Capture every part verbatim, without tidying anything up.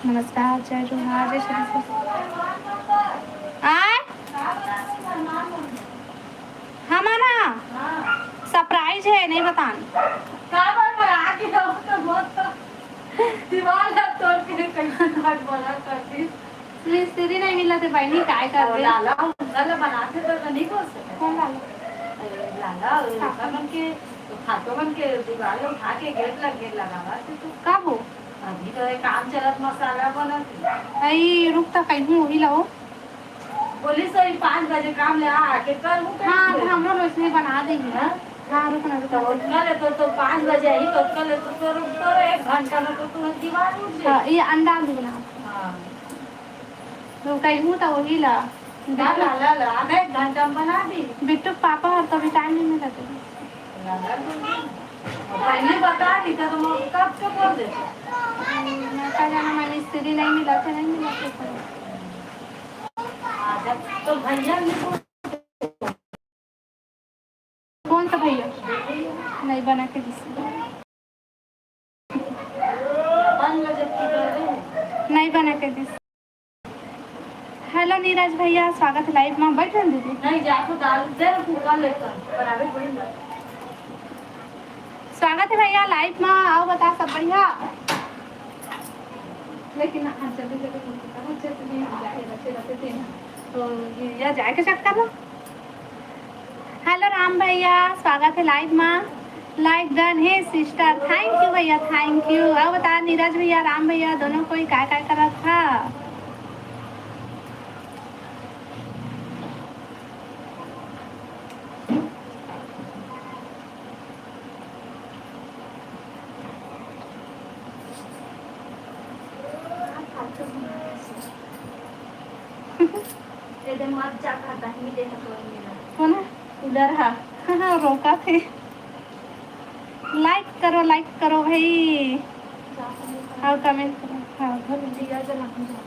नमस्कार, जय जोहार, जय छत्तीसगढ़। आय? हमर ना surprise हे, नहीं बतान। का बर बना के दो तो बहुत तो दीवार ला तोड़ के कैसे घर बना कर दी। मिस्त्री नहीं मिलत हे बहिनी, काय करबे? लाला, उनका ला बनाते तो नहीं बोल सकते। कौन लाला? अरे लाला, उनका मन के, तो खातो मन के दीवार ला उठा के गेट लग, गेट लगावा से तो। कब हो? अभी तो ये काम चलत, मसाला बनत हे। अई, रुक त, कहीं वही ला हो। बोली सो, ई पाँच बजे काम ले आ, आके कर, वो हाँ, तो हमरो रोज नहीं बना देंगे। हाँ? हाँ, रुक ना, रुक तो ना। उतना ले तो, तो पाँच बजे आई, तो उतना ले तो, तो रुक तो, एक घंटा में तो तू दीवार उठ जाए। हाँ, ये अंडा भी बना। हाँ। तो कहीं हूँ तो वही ला। ला, ला, ला, ला, आधा एक घंटा में बना दी। बिट्टू के पापा और तो अभी टाइम नहीं मिलत हे। पहले बता दी तो तुम कब के बोल देते? मैं का जाना, मैं मिस्त्री नहीं मिलत हे, नहीं मिलत हे। अच्छा, तो भैया ने बोल कौन सा भैया? नहीं बना के दिस। नहीं बना के दिस। हेलो नीरज भैया, स्वागत हे लाइव में। बैठ रहे दीदी। नहीं, जा तो दाल दे, कुकर लेकर बनावे कोई ना। स्वागत हे भैया लाइव में। आओ, बता, सब बढ़िया? लेकिन हम चलते चलते मुझे पता चल, नहीं जाए, बच्चे रहते थे ना, तो ये या जाए के चक्कर में। हेलो राम भैया, स्वागत हे लाइव मा। लाइव डन हे सिस्टर, थैंक यू भैया, थैंक यू। अउ बता नीरज भैया, राम भैया, दोनों कोई काय काय करत हा? एदे मत जा, कहा दही दे तो मेरा। कौन है? उधर हा। रोका थे। लाइक करो, लाइक करो भाई। और कमेंट करो। हाँ, बोलो।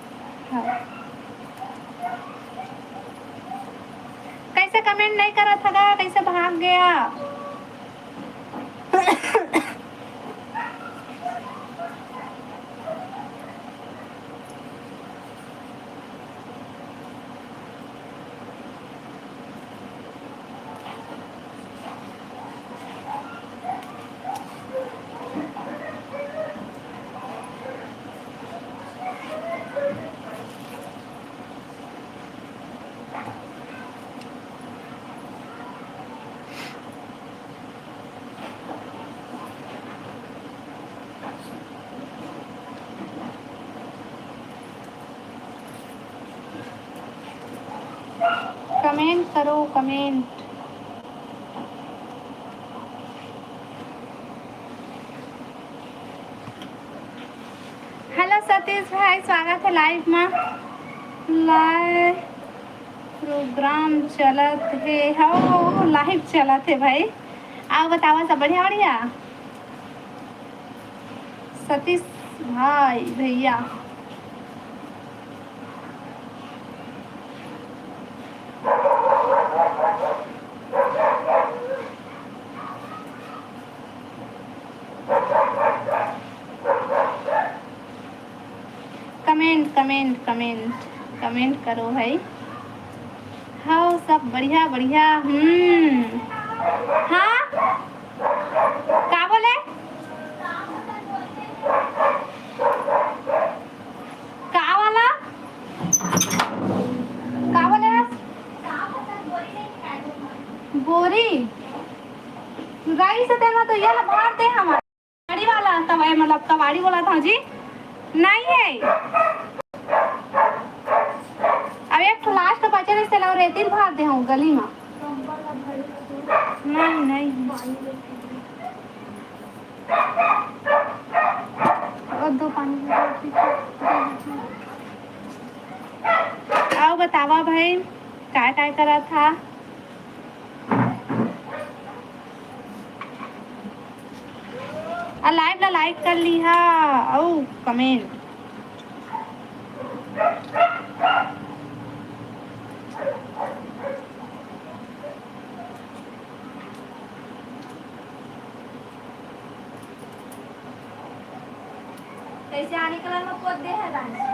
हाँ। कैसे कमेंट नहीं करा था गा? कैसे भाग गया? कमेंट करो, कमेंट। हेलो सतीश भाई, स्वागत हे लाइव मा। लाइव प्रोग्राम चलत हे, हो लाइव चलत हे भाई। अउ बतावा, सब बढ़िया बढ़िया? सतीश भाई, भैया। कमेंट, कमेंट, कमेंट, कमेंट करो भाई। हाँ, सब बढ़िया, बढ़िया। हम्म, हाँ, का बोले? का वाला? का बोले? बोरी? राई से तेमा तो यह भार दे हमार। कबाड़ी वाला तवा, मतलब कबाड़ी बोला था जी, नहीं है। अब एक ठो लास्ट बचे रहिस, तेला रेती ल भार दे हूँ गली में। नहीं, नहीं है। और दो पानी। अउ बतावा भाई, काय काय करा था? अउ लाइव ला लाइक कर लिहा अउ कमेंट। जैसे आने कलर में पोत दे है रानी।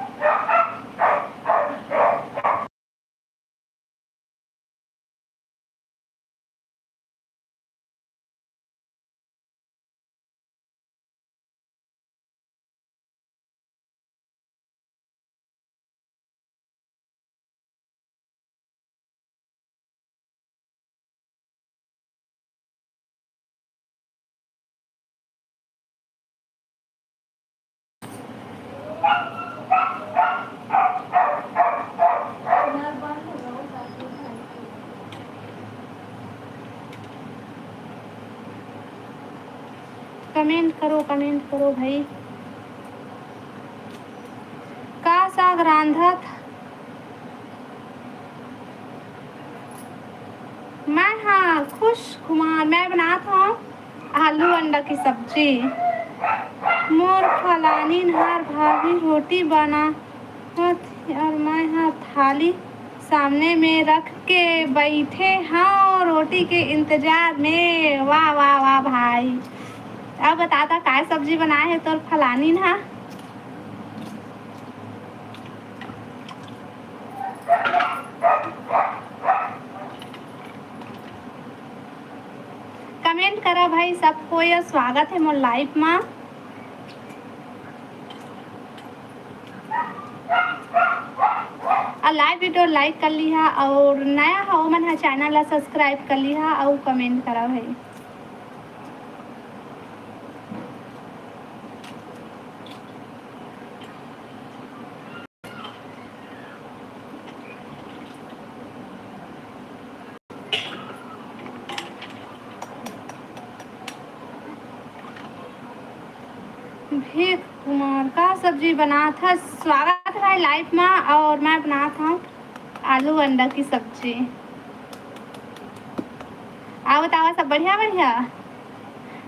कमेंट करो, कमेंट करो भाई। का साग रांधत? मैं, हाँ, खुश कुमार, मैं बनात हूँ आलू अंडा की सब्जी। मोर फलानी हर भाभी रोटी बनावत और मैं हर थाली सामने में रख के बैठे हूँ रोटी के इंतजार में। वाह, वाह, वाह भाई। अब बता ता काय सब्जी बनाए है तोर फलानी ना? कमेंट करा भाई, सबको ये स्वागत है मोर लाइव मा। और लाइव वीडियो लाइक कर लिहा और नया हो मन हा चैनल ला सब्सक्राइब कर लिहा और कमेंट करा भाई। भेद कुमार का सब्जी बनात हस? स्वागत है लाइव मा। और मैं बनात हूँ आलू अंडा की सब्जी। आओ बतावा, सब बढ़िया बढ़िया?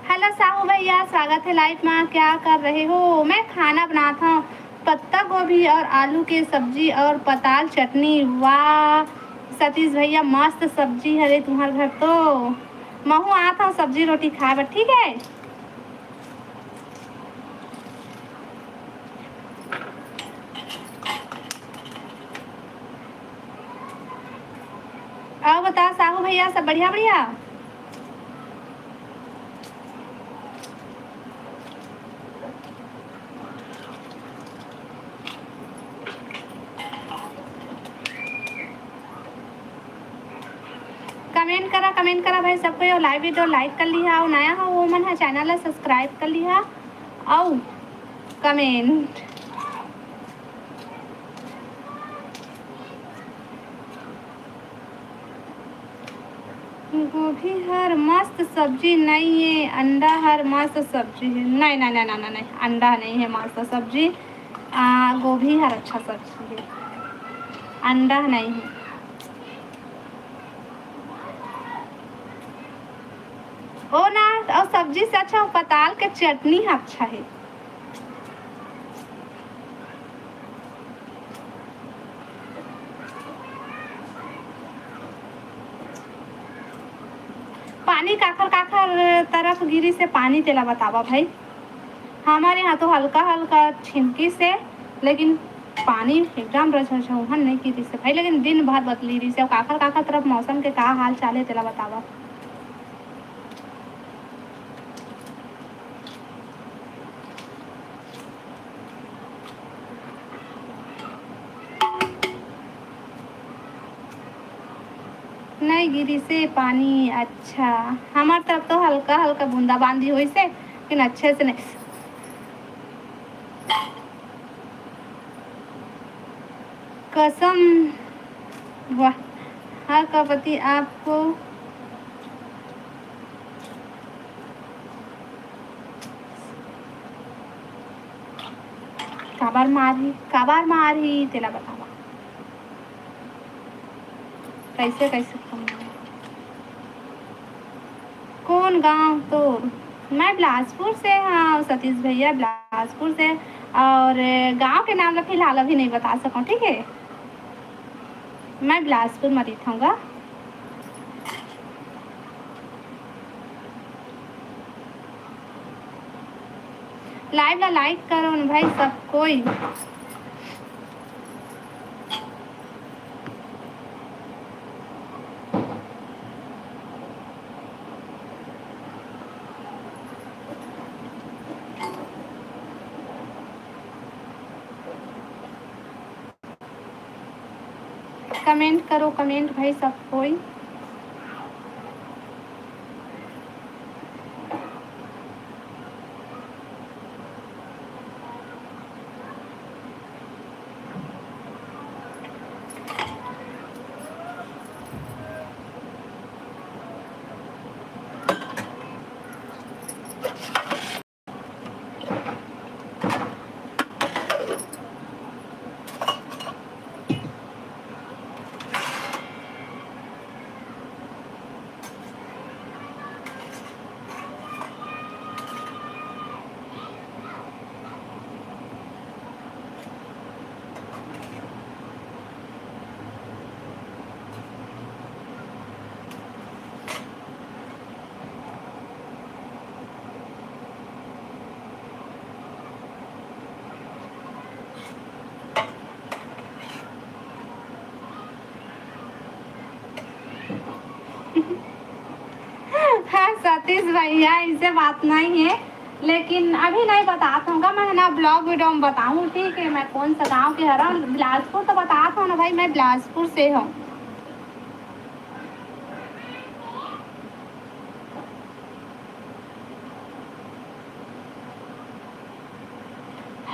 हेलो साहू भैया, स्वागत है लाइव मा। क्या कर रहे हो? मैं खाना बनात हूँ, पत्ता गोभी और आलू के सब्जी और पताल चटनी। वाह सतीश भैया, मस्त सब्जी हरे तुम्हार घर तो। महू आत हूँ सब्जी रोटी खाए बर, ठीक है? आओ बता साहू भैया, सब बढ़िया बढ़िया? कमेंट करा, कमेंट करा भाई सबको, ये लाइव वीडियो लाइक कर लिहा, और नया हो वो मन है चैनल ला सब्सक्राइब कर लिहा, और कमेंट। गोभी हर मस्त सब्जी नहीं है, अंडा हर मस्त सब्जी है। नहीं, नहीं, नहीं, नहीं, नहीं, अंडा नहीं है मस्त सब्जी। आ, गोभी हर अच्छा सब्जी है, अंडा नहीं है। ओ ना, और सब्जी से अच्छा वो पताल के चटनी अच्छा है। पानी काखर काखर तरफ गिरी से पानी तेला बतावा भाई। हमारे यहाँ तो हल्का हल्का छिमकी से, लेकिन पानी एकदम रझरझौहन नहीं गिरी से भाई, लेकिन दिन भर बदली रही से। काखर काखर तरफ मौसम के का हाल चाल है तेला बतावा। नहीं गिरी से पानी। अच्छा, हमार तरफ तो हल्का हल्का बूंदाबांदी होइसे, लेकिन अच्छे से नहीं। कसम। वाह। हर का पति आपको काबर मारही, काबर मारही, तेला बतावा। कैसे, कैसे कमाए? कौन गांव तोर? मैं बिलासपुर से हूँ सतीश भैया, बिलासपुर से। और गांव के नाम ला फिलहाल अभी नहीं बता सकूँ, ठीक है? मैं बिलासपुर में रहता हूँ गा। Live ला like करो न भाई सब कोई। Comment करो, comment भाई सब कोई। हाँ सतीश भैया, ऐसे बात नहीं है, लेकिन अभी नहीं बतात हूँ का, मैं ना vlog video में बताऊँ, ठीक है? मैं कौन सा गाँव के हरा, बिलासपुर तो बतात हूँ ना भाई, मैं बिलासपुर से हूँ।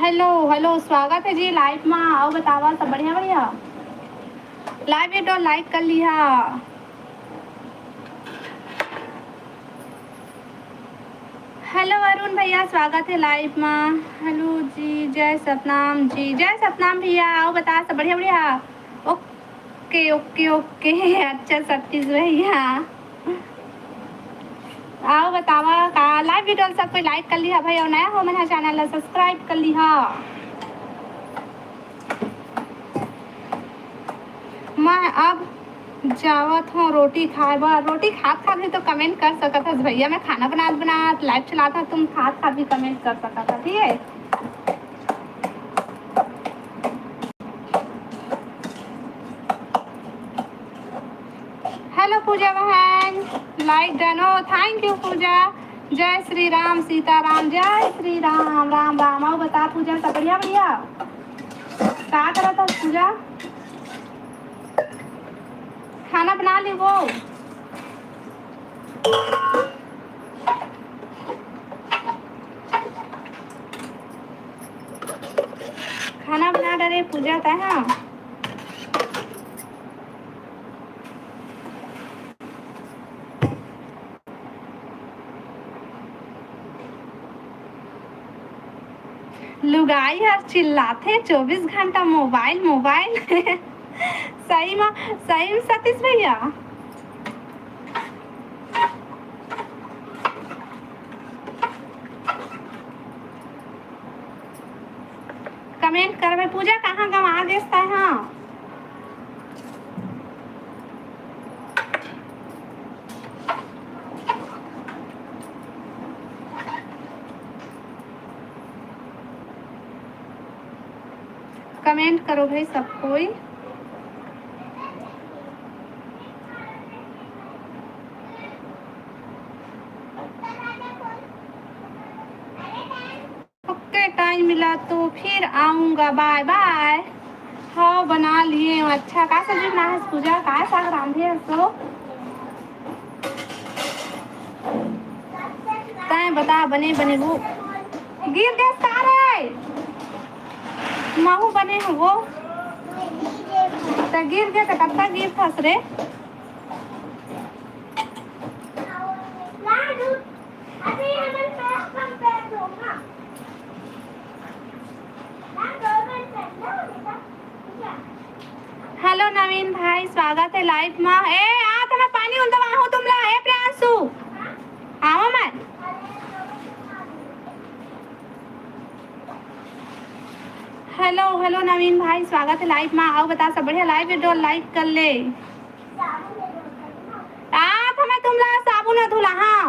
Hello hello, स्वागत है जी live मा। अउ बतावा, सब बढ़िया बढ़िया? Live video like कर लिहा। Hello अरुण भैया, स्वागत है live मा। Hello जी, जय सतनाम जी, जय सतनाम भैया। अउ बता, सब बढ़िया बढ़िया? OK OK OK। अच्छा सतीश भैया, अउ बतावा का live video सब कोई like कर लिहा भाई, अउ नया हो मन ह channel ला subscribe कर लिहा। मैं अब जावत हूँ रोटी खाए बर। रोटी खात खात भी तो comment कर सकत हस भैया। मैं खाना बनात बनात live चलात हूँ, तुम खात खात भी comment कर सकत हस, ठीक है? Hello पूजा बहन, like done हो, thank you पूजा। जय श्री राम सीताराम, जय श्री राम, राम राम। अउ बता पूजा, सब बढ़िया बढ़िया? का करत हस पूजा? खाना बना ली वो? खाना बना डरे पूजा, तै हा? लुगाई हर चिल्लाथे चौबीस घंटा मोबाइल मोबाइल। सही मा, सही मा सतीश भैया। Comment करबे। पूजा कहाँ गवा गेस तै हा? Comment करो भाई सब कोई। OK, time मिला तो फिर आऊँगा, bye bye। हाँ, बना लिए। अच्छा, का सब्जी बनाए हस पूजा? का साग रांधे हस तो? तैं बता, बने बने वो गिर गे सारे। महू बने हो वो। त गिर गे त कत्ता गिर थस रे? Hello नवीन भाई, स्वागत है live मा। ए, आ, थोड़ा पानी उलदवा हो तुमला। ए, प्रियांशु, आवा मैं। Hello hello नवीन भाई, स्वागत है live मा। अउ बता, सब बढ़िया? Live video like कर ले। आ, थमे तुमला साबुन धुला, हाँ।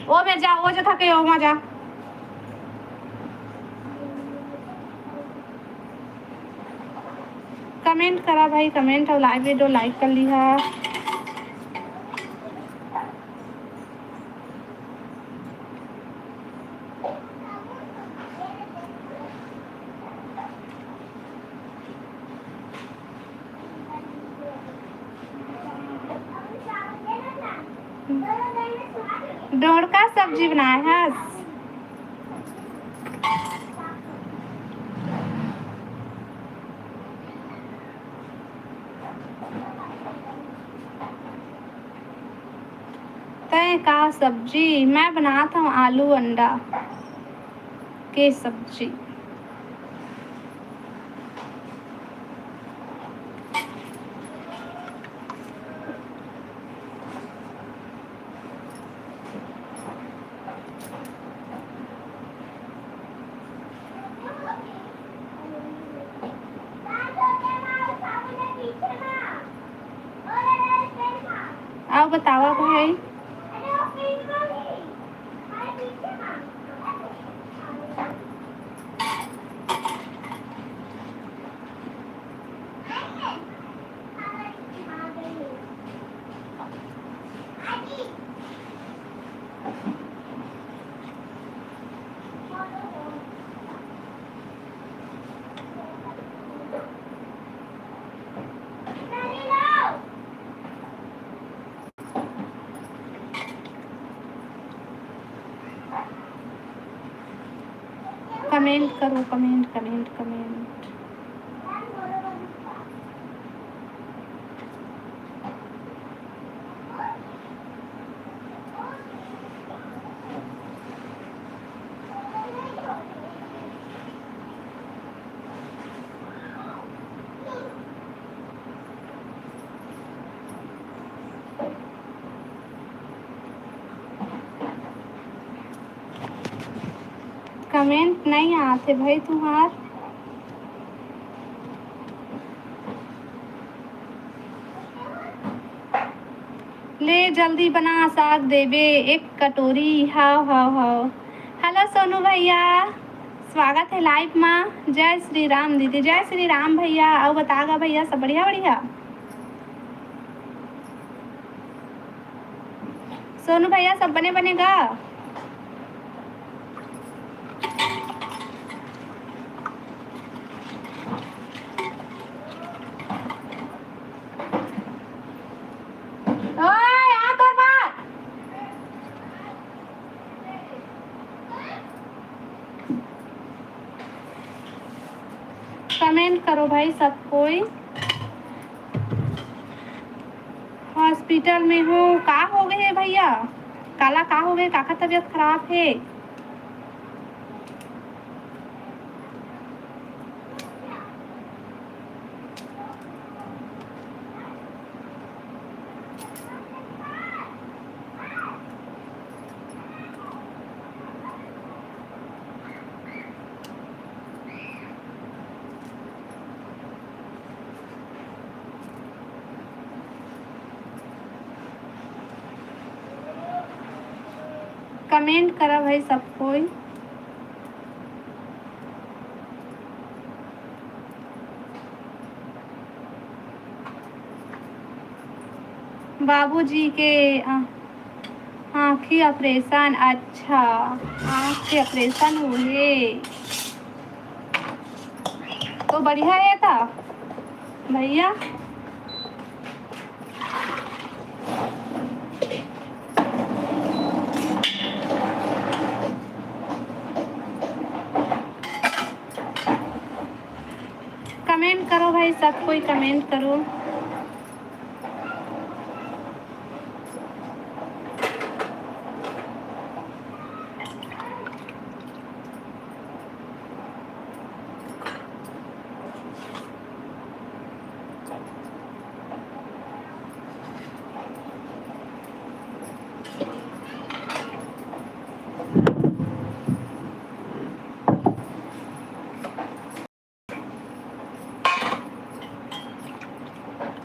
ओ मेर जा, ओ जो थके, ओ मा जा। कमेंट करा भाई, कमेंट अउ लाइव वीडियो लाइक कर लिहा। डोड़का सब्जी बनाए हस? तैं का सब्जी? मैं बनात हव आलू अंडा के सब्जी। अउ बतावा भाई। कमेंट करो, कमेंट, कमेंट, कमेंट। कमेंट नइ आत हे भाई तुंहर। ले जल्दी बना साग देबे एक कटोरी। हाव, हाव, हाव। हेलो सोनू भैया, स्वागत हे लाइव मा। जय श्री राम दीदी, जय श्री राम भैया। अउ बता गा भैया, सब बढ़िया, बढ़िया? सोनू भैया, सब बने बने गा? ओए, आ तोर बात। कमेंट करो भाई सब कोई। हॉस्पिटल में हूँ, का हो गए हे भैया? काला का हो गए? काकर तबीयत खराब हे? कमेंट करा भाई सब कोई। बाबूजी के, अ, आँखी ऑपरेशन। अच्छा, आँख के ऑपरेशन हुए तो बढ़िया हे ता भैया। कमेंट करो भाई, सब कोई कमेंट करो।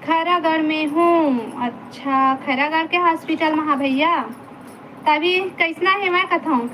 खैरागढ़ में हूँ। अच्छा, खैरागढ़ के हॉस्पिटल में? हाँ भैया, तभी कइसना हे मैं कथौं।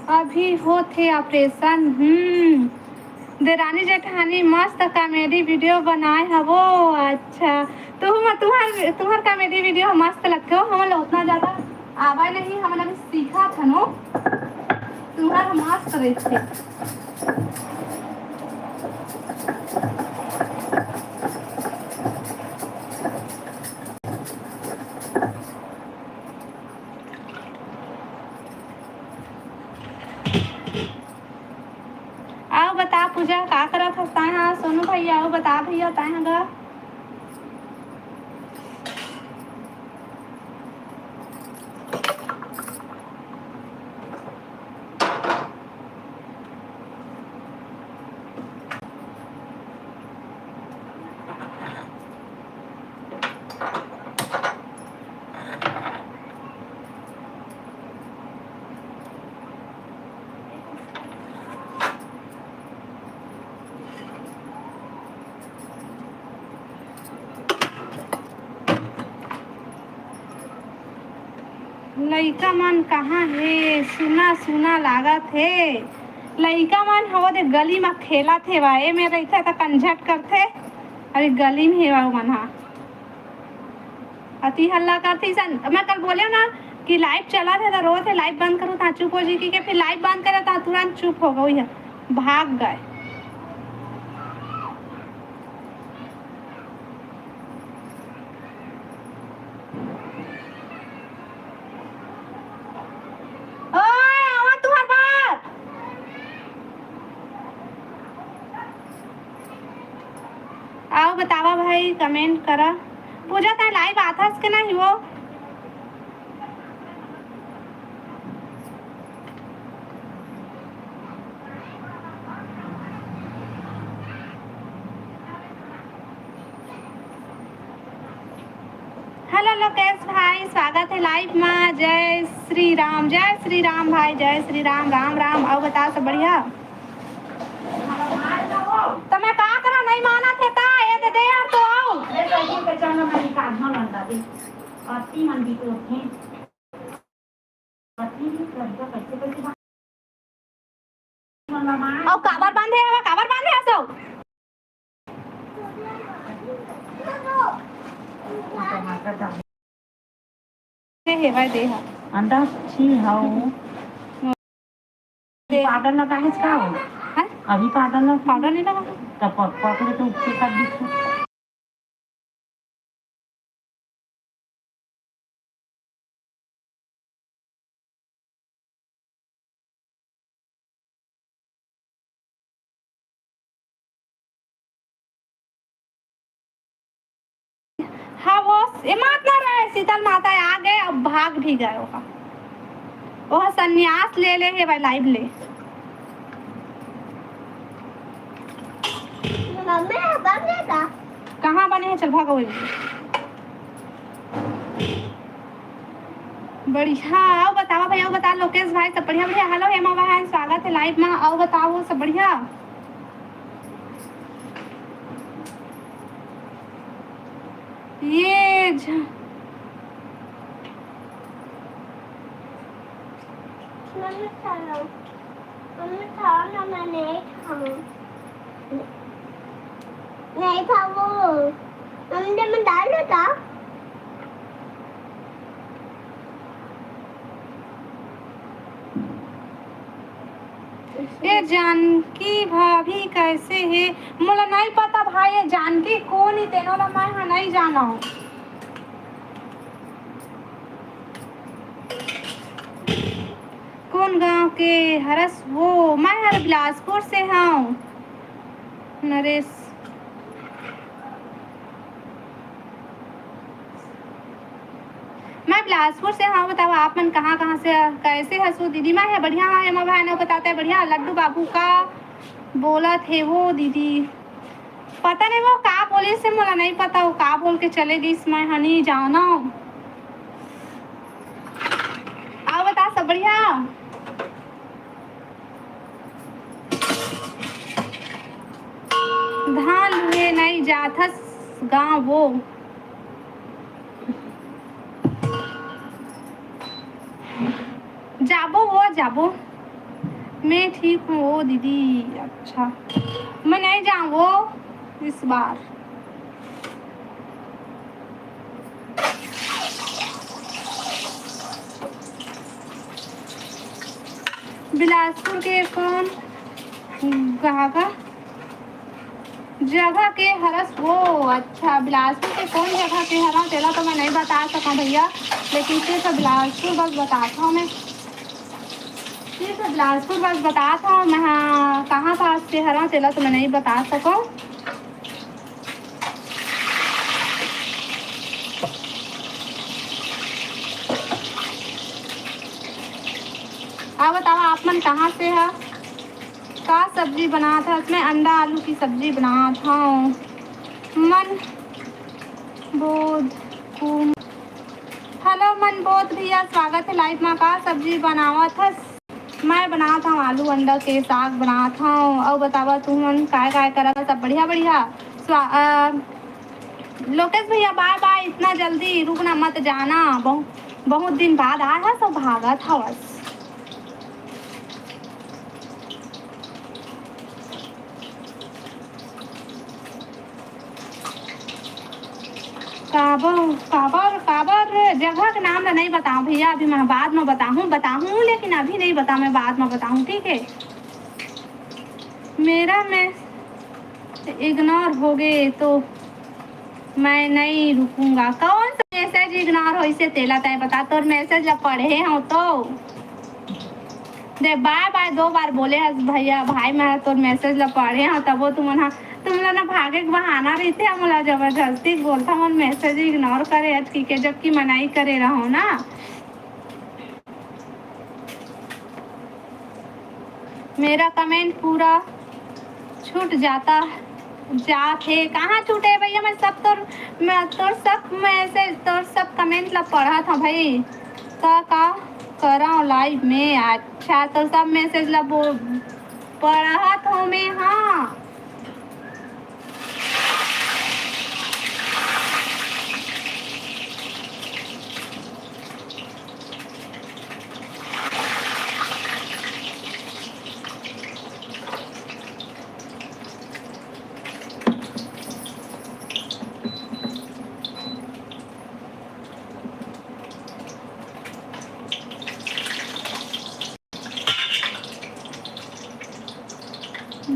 अभी होत हे operation। हम्म, देरानी जेठानी मस्त comedy video बनाए हवो। अच्छा, तुम, तुम्हार, तुम्हार comedy video मस्त लगथे हो। हमन ला उतना ज्यादा आवा नहीं, हमन अभी सीखत हन ओ। तुम्हार मस्त रहिथे। अउ बता पूजा, का करत हस ताय हा? सोनू भैया, अउ बता भैया, ताय हा गा? लइका मन कहाँ हे? सुना सुना लागत हे। लइका मन ह ओ दे गली म खेलत हे वा। ए मेर रहिथे त कंझट करथे। अरे गली म हे वा ओ मन ह। अति हल्ला करथे अइसन। मैं कल बोलेंव ना कि live चलत हे त रोत हे, live बंद करूँ त चुप हो जाही कहिके, फिर live बंद करे त तुरंत चुप हो गे, भाग गे। ओए, आवा तुँहर बर। अउ बतावा भाई, comment करा। पूजा, तैं live आथस के नहीं वो? Hello लोकेश भाई, स्वागत हे live मा। जय श्री राम, जय श्री राम भाई, जय श्री राम, राम राम। अउ बता, सब बढ़िया? त मैं का करा, नहीं मानत हे ता, ए दे दे यार, तो आओ। अउ काबर बांधे हवा, काबर बांधे हसो? हे, हे, भाई, दे हा। अंडा छी हाउ। दे। पाउडर लगाए हस का हो? हैं? अभी पाउडर लगा। पाउडर नहीं लगा। तब पक-, पकड़े तो ऊपर कर दीजिए। हाँ, वो एमा अतना रहे, शीतल माता आ गए, अब भाग भी गए ओहा। ओहा संन्यास ले ले हे भाई live ले। मम्मी, बन गया का? कहाँ बने हे? चल भागो। बढ़िया, अउ बतावा भैया, अउ बता लोकेश भाई, सब बढ़िया, बढ़िया। Hello हेमा बहन, स्वागत हे live मा। अउ बताओ, सब बढ़िया? ये झ- मम्मी, खाओ। मम्मी, खाओ ना, मैं नहीं खाऊं। नहीं खाऊं। मम्मी, मैं डाल देता। ए जानकी भाभी कैसे हे? मोला नहीं पता भाई, ए जानकी कोन ही, तेनो ला मैं हा नहीं जानव। कोन गांव के हरस वो? मैं हर बिलासपुर से हूँ। नरेश, मैं बिलासपुर से हूँ। बताओ आप मन कहाँ कहाँ से, कैसे हसो दीदी? मैं है बढ़िया, हाँ हेमा भाई ने बताते हैं बढ़िया। लड्डू बाबू का बोलत हे वो दीदी, पता नहीं वो का बोलिस हे, मोला नहीं पता वो का बोल के चले गइस, मैं ह नहीं जानव। अउ बता सब बढ़िया? धान लुए नहीं जाथस गाँव वो? जाबो वो जाबो। मैं ठीक हूँ वो दीदी। अच्छा, मैं नहीं जाऊँ वो इस बार। बिलासपुर के कौन गागा जगह के हरस वो? अच्छा, बिलासपुर के कौन जगह के हरा तेला तो मैं नहीं बता सकूँ भैया, लेकिन सिर्फ बिलासपुर बस बताता हूँ मैं। ठीक है, बिलासपुर बस बतात हव मैं, हाँ, कहाँ पास से हरव, तेला तो मैं नहीं बता सकव। अब बताओ, आप मन कहाँ से ह? का सब्जी बनात हस? मैं अंडा आलू की सब्जी बनात हव। मन बोध कुम-, हेलो मनबोध भैया, स्वागत है लाइव मा। का सब्जी बनावत हस? मैं बनात हव आलू अंडा के साग बनात हव। अउ बतावा तुमन काय काय करत हव? सब बढ़िया बढ़िया। स्वा-, अ, लोकेश भैया बाय बाय, इतना जल्दी रुकना मत जाना, बहु-, बहुत दिन बाद आय हस अउ भागत हवस। काबर, काबर, काबर जगह के नाम ला नहीं बताऊं भैया, अभी मैं बाद में बताऊं, बताऊं, लेकिन अभी नहीं बताऊं, मैं बाद में बताऊं, ठीक है? मेरा मैं इग्नोर हो गए तो मैं नहीं रुकूंगा। कौन सा मैसेज इग्नोर होइसे तेला तय बता, तोर मैसेज ला पढ़े हव तो। दे बाय बाय दो बार बोले हस भैया, भाई मैं तोर मैसेज ला पढ़े हव, तबो तुमन हा, तुमन ला ना भागे के बहाना रहिथे, मोला जबरदस्ती बोलथा, मन मैसेज इग्नोर करे हस कि के, जबकि मनाई करे रहो ना। मेरा कमेंट पूरा छूट जाता, जात हे। कहाँ छूटे भैया, मैं सब तोर, मैं तोर सब मैसेज, तोर सब कमेंट ला पढ़त हव भाई। का, का करव लाइव में? अच्छा, तोर सब मैसेज ला बो-, पढ़त हव मैं, हाँ।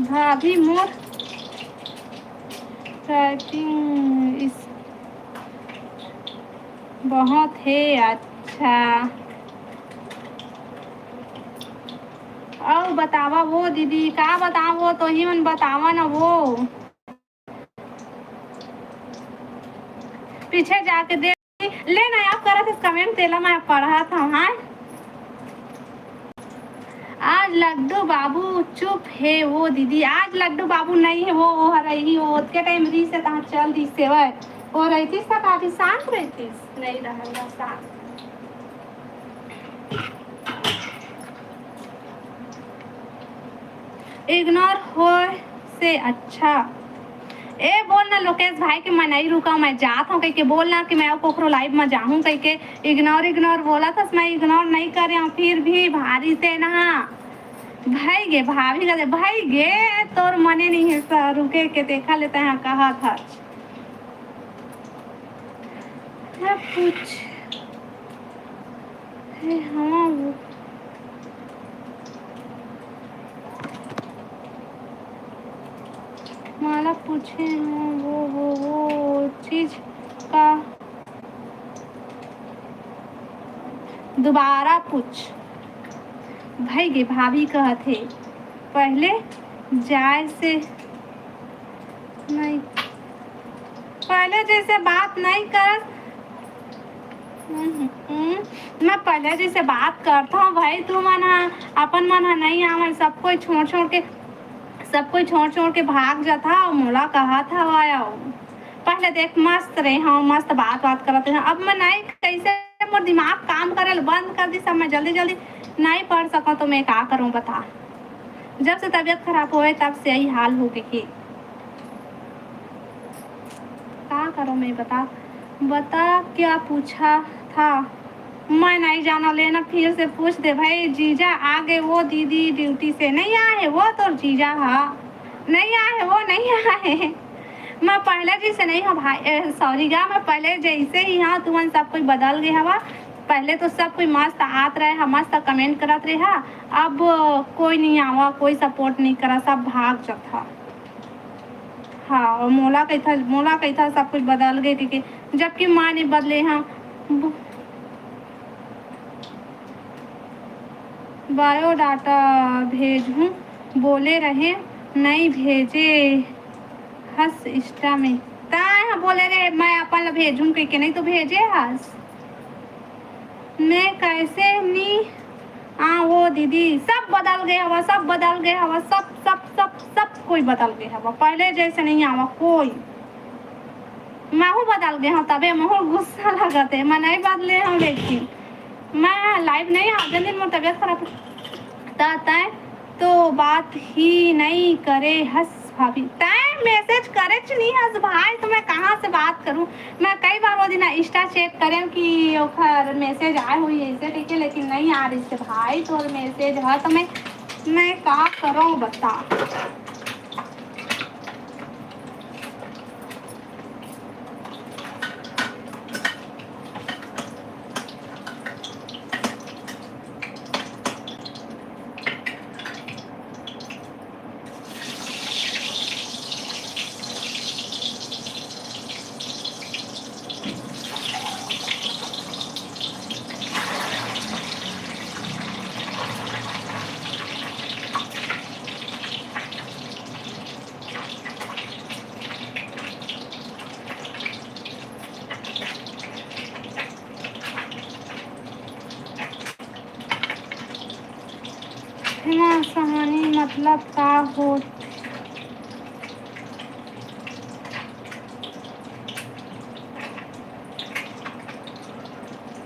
भाभी मोर टाइपिंग इस बहुत हे। अच्छा, अउ बतावा वो दीदी, का बतावा वो, तो ही मन बतावा ना वो। पीछे जाके देख, ले ना आप करत हस कमेंट, तेला मैं पढ़त हव, हाँ। आज लड्डू बाबू चुप हे वो दीदी, आज लड्डू बाबू नहीं हे वो, वो हर रही, वो ओतके टाइम रहिस हे तहाँ चल दिस सेवय, वो रहितिस त काफी शांत रहितिस, नहीं रहल बा शांत। इग्नोर होय से अच्छा। ए बोल ना लोकेश भाई कि मैं नहीं रुका, मैं जात हव कहिके बोल ना कि मैं अउ कोखरो लाइव में जाहूँ कहिके। इग्नोर इग्नोर बोलत हस, मैं इग्नोर नहीं करे हव, फिर भी भारी से ना भई गे, भाभी का दे भई गे, तोर मने नहीं हे स-, रुके के देखा लेते हैं कहत हस। पूछ हे, हाँ, वो माला पूछे हव, वो, वो, वो चीज का दोबारा पूछ। भई गे भाभी कहत हे, पहले जाय से नहीं, पहले जैसे बात नहीं कर। हम्म, मैं पहले जैसे बात करत हूँ भाई, तू मन ह, अपन मन ह नहीं आवे, सब कोई छोड़ छोड़ के, सब कोई छोड़ छोड़ के भाग जात हव, मोला कहत हव आयो। पहले देख मस्त रहे हव, मस्त बात बात करत रहे हव, अब मैं नहीं, कैसे मोर दिमाग काम करे ल बंद कर दिस, अब मैं जल्दी जल्दी नहीं पढ़ सकूँ तो मैं का करूँ बता। जब से तबीयत खराब होए तब से यही हाल हो गई। का करो मैं बता, बता क्या पूछा था? मैं नहीं जाना लेना, फिर से पूछ दे भाई। जीजा आ गए वो दीदी ड्यूटी से, नहीं आए वो तो जीजा हा, नहीं आए वो नहीं आए। मैं पहले जैसे नहीं हूँ भाई, सॉरी गा, मैं पहले जैसे ही हाँ, तुमन सब कोई बदल गए हवा। पहले तो सब कोई मस्त आत रहे हा, मस्त कमेंट करत रहे हा, अब कोई नहीं आवा, कोई सपोर्ट नहीं करा, सब भाग जात हा। हाँ, और मोला कहिथा, मोला कहिथा सब कुछ बदल गए, ठीक है, जबकि माँ ने बदले हाँ। बायोडाटा भेजहूँ बोले रहे, नहीं भेजे हस इंस्टा में। ताय हाँ बोले रे, मैं अपन ला भेजहूँ कहिके, नहीं तो भेजे हस। मैं कैसे नी आ वो दीदी, सब बदल गए हवा, सब बदल गए हवा, सब सब सब सब कोई बदल गए हवा, पहले जैसे नहीं आवा कोई। महू बदल गए हूँ, तबे महू गुस्सा लगत है। मैं नहीं बदले हूँ, लेकिन मैं लाइव नहीं आ, दिन मोर तबीयत खराब। ता तय तो बात ही नहीं करे हस भाभी, तय मैसेज करे च नहीं हस भाई, तो मैं कहाँ से बात करूँ? मैं कई बार वो दिन इंस्टा चेक करें कि ओखर मैसेज आए हुई ऐसे, ठीक है, लेकिन नहीं आ रही से भाई, तो मैसेज है तो मैं, मैं का करूँ बता। ना सहानी मतलब का होत?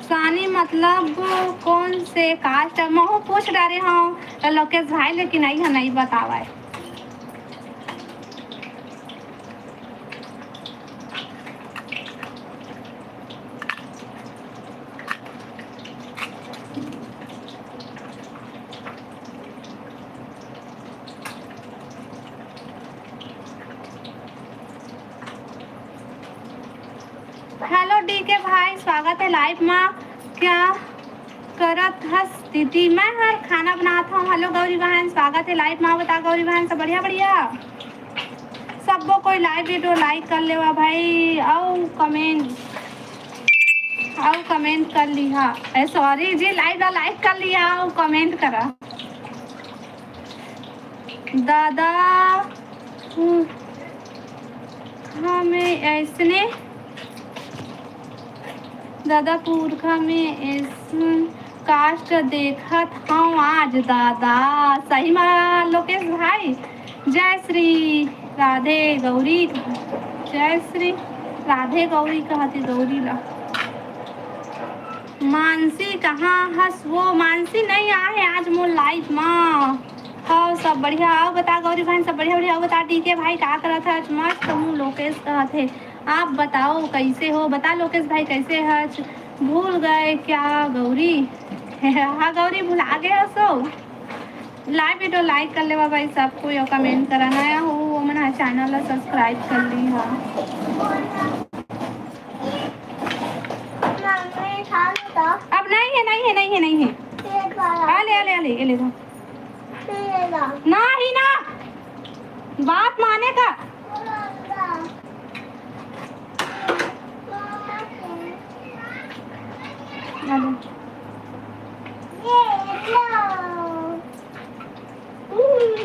सानी मतलब कौन से कास्ट? महू पूछ डारे हूँ लोकेश भाई, लेकिन आई है नहीं बतावा है। हेलो डीके भाई, स्वागत है लाइव मा। क्या करत हस दीदी? मैं हर खाना बनात हूँ। हेलो गौरी बहन, स्वागत है लाइव मा। बता गौरी बहन, सब बढ़िया? बढ़िया। सबो कोई लाइव वीडियो लाइक कर लेवा भाई, अउ कमेंट, अउ कमेंट कर लिहा। ए सॉरी जी, लाइव ला लाइक कर लिहा अउ कमेंट करा। दादा हमें ऐसने दादा पुरखा में ऐसन कास्ट देखत हूँ आज दादा। सही मा लोकेश भाई, जय श्री राधे गौरी, जय श्री राधे गौरी कहती गौरी ला। मानसी कहाँ हस वो? मानसी नहीं आहे आज मोर लाइव मा। हाँ, सब बढ़िया। आओ बता गौरी बहन, सब बढ़िया बढ़िया। आओ बता डीके भाई का करत है आज? मस्त हूँ लोकेश कहत है। आप बताओ कैसे हो? बता लोकेश भाई कैसे हच? भूल गए क्या गौरी? हाँ गौरी भुला गए हसो। लाइव वीडियो लाइक कर लेवा भाई सब कोई, और कमेंट करा। नया हो वो मन चैनल ला सब्सक्राइब कर ली हा। अब नहीं है, नहीं है, नहीं है, नहीं है। आले, आले, आले, ये ले लो। नहीं ना, बात माने का।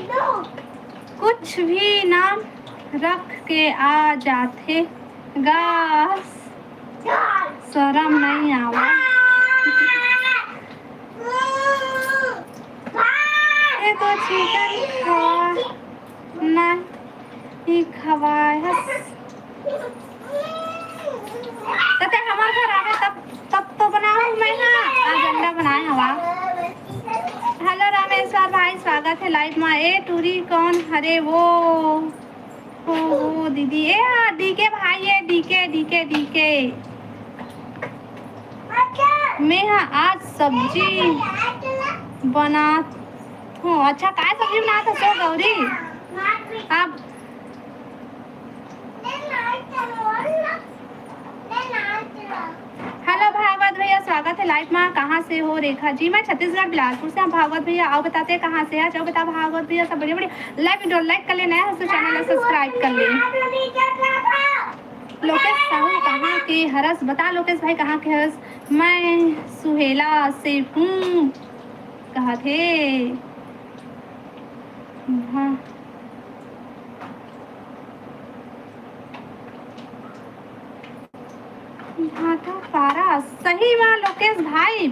कुछ भी नाम रख के आ जाथे गा, शरम नइ आवय? ये तो चिकन खवा नहीं खवाय हस। त ते हमर घर आवे तब, तब तो बनाहूँ मैं हा। आज अंडा बनाए हवा। हेलो रामेश्वर भाई, स्वागत है लाइव मा। ए टूरी कौन हरे वो? हो, हो दीदी, ए हाँ, डीके भाई, ए डीके, डीके, डीके। मैं हा आज सब्जी बनात हूँ। अच्छा, काय सब्जी बनात हस गौरी? आप हेलो भागवत भैया, स्वागत है लाइव मा। कहाँ से हो रेखा जी? मैं छत्तीसगढ़ बिलासपुर से। आप भागवत भैया, आओ बताते कहाँ से आज? आओ बता भागवत भैया, सब बढ़िया बढ़िया। लाइव वीडियो लाइक कर ले, नया हो तो चैनल ला सब्सक्राइब कर ले। लोकेश साहू कहाँ के हरस? बता लोकेश भाई कहाँ के हरस? मैं सुहेला से हूँ कहत हे। हाँ। भाटा पारा, सही मा लोकेश भाई।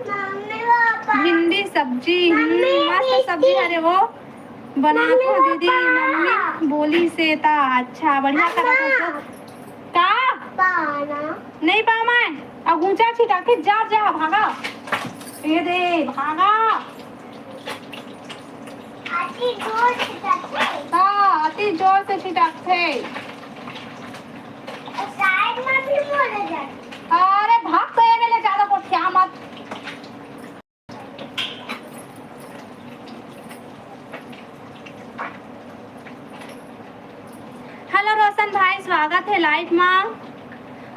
Mummy papa. भिंडी सब्जी, हम्म, मम्मी मस्त सब्जी। अरे वो बनात हो मम्मी दीदी, पापा। मम्मी बोली से ता। अच्छा, बढ़िया करत हो। का? पाना। नहीं पामा है। अब ऊंचा छिटा के जा, जा, भागा। ये दे, भागा। अति जोर से छिटकथे। हाँ, अति जोर से छिटकथे। साइड में भी बोले जाते। अरे भाग तो ये ले, ज्यादा गोठिया मत। हेलो रोशन भाई, स्वागत है लाइव मा।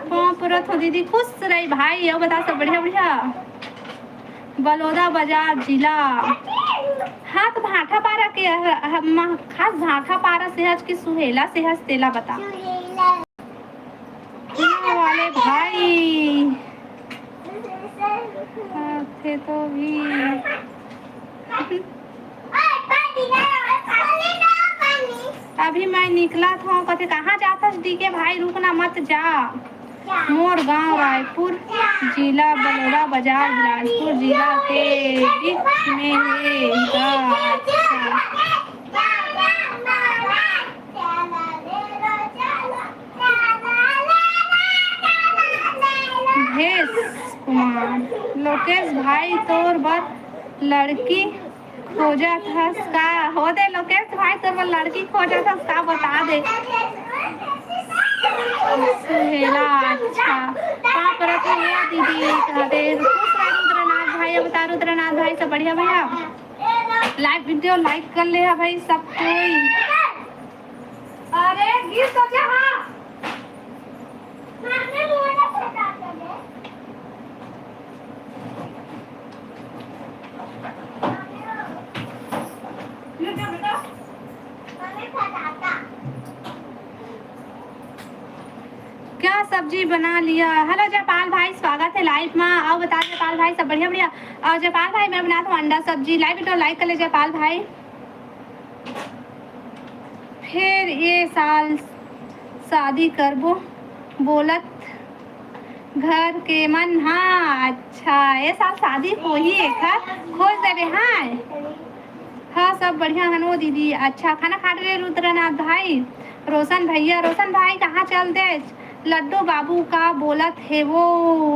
पाँव परत हो दीदी, खुश रही भाई। अउ बता सब बढ़िया बढ़िया। बलौदा बाजार जिला। हाँ, तो भाठा पारा के ह-, ह-, म-, खास भाठा पारा से हच कि सुहेला से हच, तेला बता। सुहेला। वाले भाई। हाँ, थे तो भी। अभी मैं निकलत हूँ, कथे, "कहाँ जाथस डीके भाई, रुकना मत जा।" मोर गांव रायपुर जिला, बलौदा बाजार बिलासपुर जिला के बीच में हे गा। अच्छा। भेष कुमार, लोकेश भाई तोर बर लड़की खोजत हस का? हो दे लोकेश भाई, तोर बर लड़की खोजत हस का, बता दे। सुहेला, अच्छा। पाँव परत हो दीदी, कहा दे। खुश रह रुद्रनाथ भाई। अब बता रुद्रनाथ भाई, सब बढ़िया भैया? लाइव वीडियो लाइक कर ले हा भाई सब कोई। अरे गिर तो जा, हाँ। क्या सब्जी बना लिया? हेलो जयपाल भाई, स्वागत है लाइव मा। अउ बता जयपाल भाई, सब बढ़िया बढ़िया? अउ जयपाल भाई, मैं बनात हूँ अंडा सब्जी। लाइव वीडियो लाइक कर ले जयपाल भाई। फेर ये साल शादी करबो बोलत घर के मन। हाँ, अच्छा, ये साल शादी होही एकर, खोज देबे। हाँ, हाँ, सब बढ़िया हन वो दीदी। अच्छा, खाना खा डरे रुद्रनाथ भाई, रोशन भैया, रोशन भाई कहाँ चल देस? लड्डू बाबू का बोलत हे वो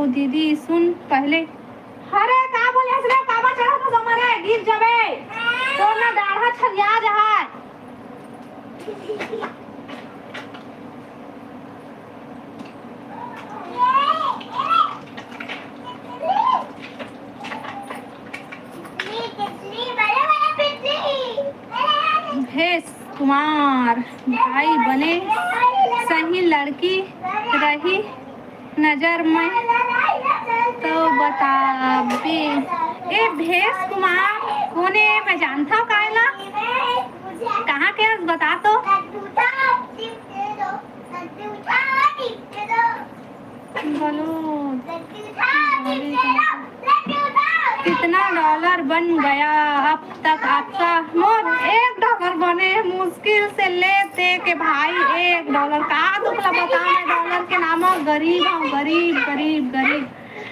दीदी, सुन पहले। अरे, का बोले हस रे? काबर चढ़त हस हमर, गिर जबे। तोर ना डाढ़ा छरिया जहाय। भेष कुमार भाई बने सही लड़की रही नजर में तो बताबे। ए भेष कुमार कोने, मैं जानता हूँ कायला। कहाँ के हस बता तो। बोलो। कितना डॉलर बन गया अब तक आपका? मोर एक डॉलर बने, मुश्किल से ले दे के भाई, एक डॉलर। का दुख ला बताओ मैं डॉलर के नाम, गरीब हूँ, गरीब, गरीब, गरीब।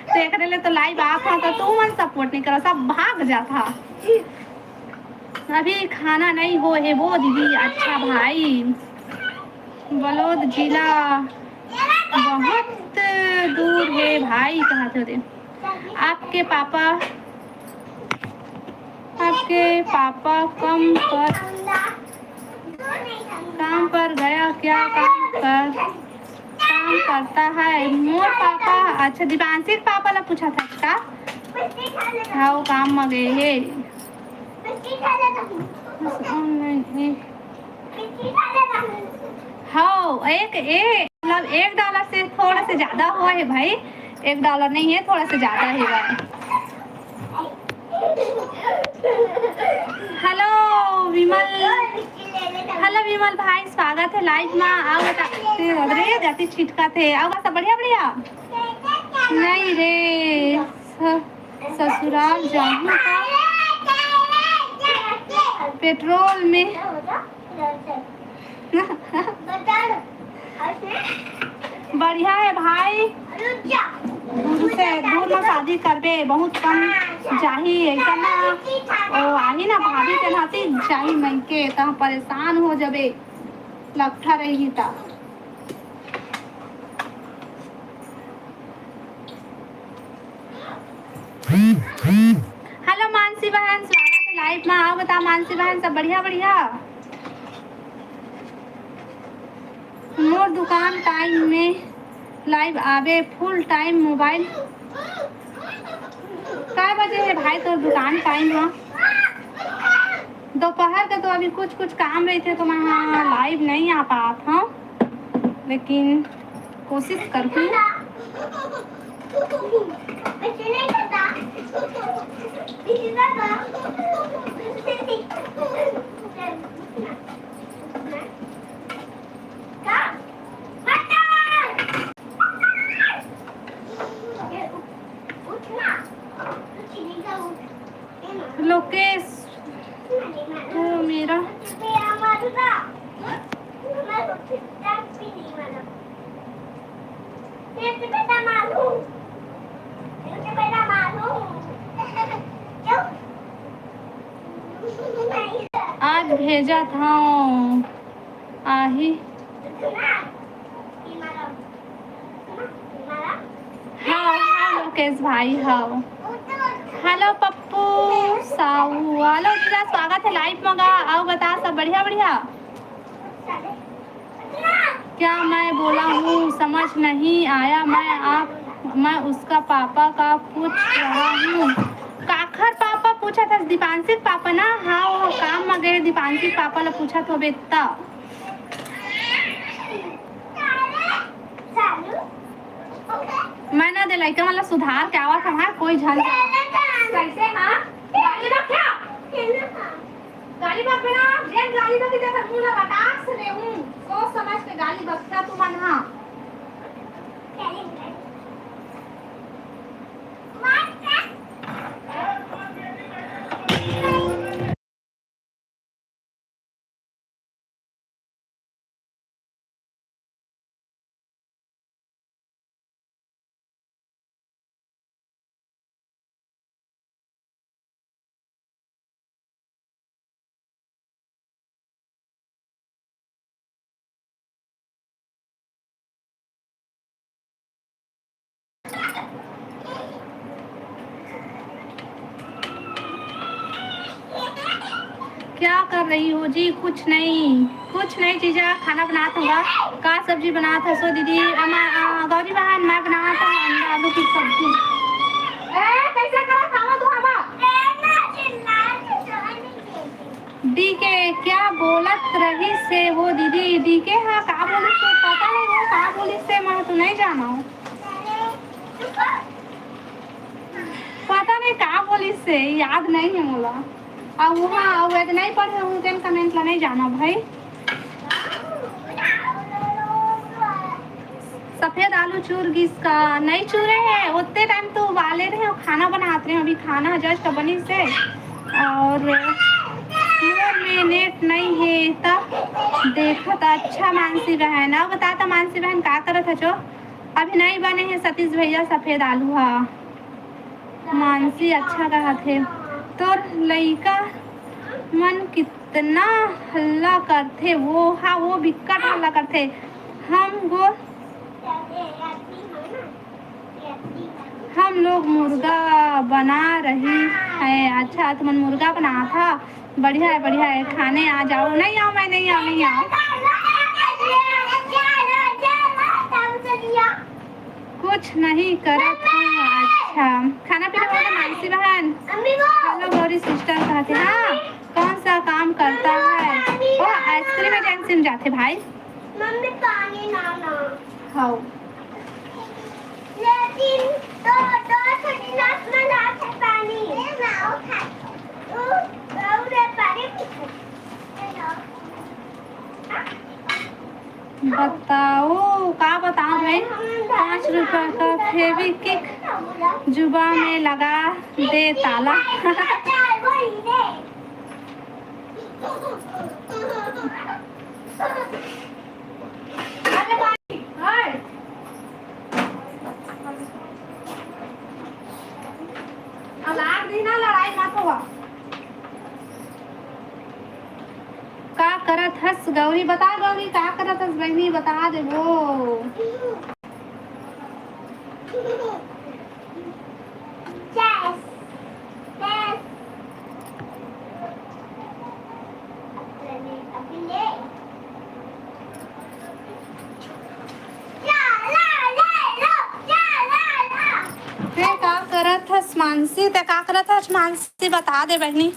तो एकरे ले तो लाइव आप हा, तो तू मन सपोर्ट नहीं करा, सब भाग जात हा। अभी खाना नहीं हो है वो दीदी। अच्छा भाई, बलोद जिला बहुत दूर है भाई, कहा थे। आपके पापा, आपके पापा कम पर, काम पर गया क्या? काम कर, काम करता है मोर पापा। अच्छा, दीपांशी के पापा ला पूछा था का? हाँ, वो काम में गए है। हाँ, एक, एक, मतलब, एक डॉलर से थोड़ा से ज्यादा हुआ है भाई। एक डॉलर नहीं है, थोड़ा से ज्यादा है भाई। हेलो विमल, हेलो विमल भाई, स्वागत है लाइव में। आओ बता, अरे जाती छिटका थे। आओ बता, बढ़िया बढ़िया। नहीं रे, स-, ससुराल जाऊँ का पेट्रोल में। बढ़िया है भाई। दूर से, दूर में शादी करबे, बहुत कम जाही, ऐसा ना। ओ, आही ना भाभी के नाती जाही मइके, त परेशान हो जबे, लकठा रही त। हेलो मानसी बहन, स्वागत है लाइव में। आओ बता मानसी बहन, सब बढ़िया बढ़िया? मोर दुकान टाइम में लाइव आवे, फुल टाइम मोबाइल। काय बजे है भाई तोर दुकान टाइम ह? दोपहर के तो अभी कुछ कुछ काम रहिथे तो मैं लाइव नहीं आ पात हूँ, लेकिन कोशिश करहूँ। लोकेश, तो मेरा आज भेजा था, आही। हाँ, हाँ, लोकेश भाई, हाँ। हेलो पप्पू साहू, हेलो जीजा, स्वागत है लाइव मगा। आओ बता, सब बढ़िया, बढ़िया? क्या मैं बोला हूँ, समझ नहीं आया। मैं आप, मैं उसका पापा का पूछ रहा हूँ। काखर पापा पूछा था? दीपांशिक पापा ना? हाँ, वो काम में गए, दीपांशिक पापा ला पूछा था बेटा। मैं ना दे लइका मन ला सुधार के आवत हूँ, हाँ, कोई झन। कैसे, हाँ? गाली बक क्या? गाली बक बिना, जेन गाली बक के देखत मुंह ला रटाक से देहूँ। सोच समझ के गाली बकता तुमन, हाँ। क्या कर रही हो जी? कुछ नहीं, कुछ नहीं जीजा, खाना बनात हूँ। का सब्जी बनात हसो दीदी? अमा, अ, गौरी बहन, मैं बनात हूँ अंडा आलू की सब्जी। ए, कैसे करत हवा तू हवा? डीके क्या बोलत रहिस हे वो दीदी? डीके हा का बोलिस हे? पता नहीं वो का बोलिस हे, मैं तो नहीं जाना हूँ। पता नहीं का बोलिस हे, याद नहीं है मोला। अउ वहाँ, अउ एक नहीं पढ़े हूँ, तेन कमेंट ला नहीं जाना भाई। सफेद आलू चूर गिस का? नहीं चूरे हे, ओतने टाइम तो उबाले रहे अउ खाना बनात रहे। अभी खाना जस्ट बनिस हे अउ मोर में नेट नहीं हे, त देखत। अच्छा मानसी बहन, अउ बता त मानसी बहन का करत हचो? अभी नहीं बने हे सतीश भैया सफेद आलू हा। मानसी अच्छा कहत हे, तोर लइका मन कितना हल्ला करथे, वो हा, वो बिक्कट हल्ला करथे। हम गो हम लोग मुर्गा बना रही है। अच्छा, तुमन मुर्गा बनात हा? बढ़िया है, बढ़िया है, खाने आ जाओ। नहीं आओ, मैं नहीं आओ, नहीं आओ। कुछ नहीं करत हूँ। अच्छा, खाना पीना हो गया मानसी बहन? हेलो गौरी सिस्टर कहते, हाँ, कौन सा काम करता है? ओ, आइसक्रीम एजेंसी में जाते भाई। मम्मी, पानी लाना। हाँ। लेकिन दो, दो ठो गिलास में लाते पानी। ये लाओ खा। ओ, लाओ रे पानी। बताओ, का बताओ भाई? पाँच रुपया का फेविक्विक जुबा में लगा दे ताला। अब लाग दी ना, लड़ाई मत हुआ। का करत हस गौरी? बता गौरी, का करत हस बहिनी, बता देबो। ते का करत हस मानसी? ते का करत हस मानसी? बता दे बहिनी।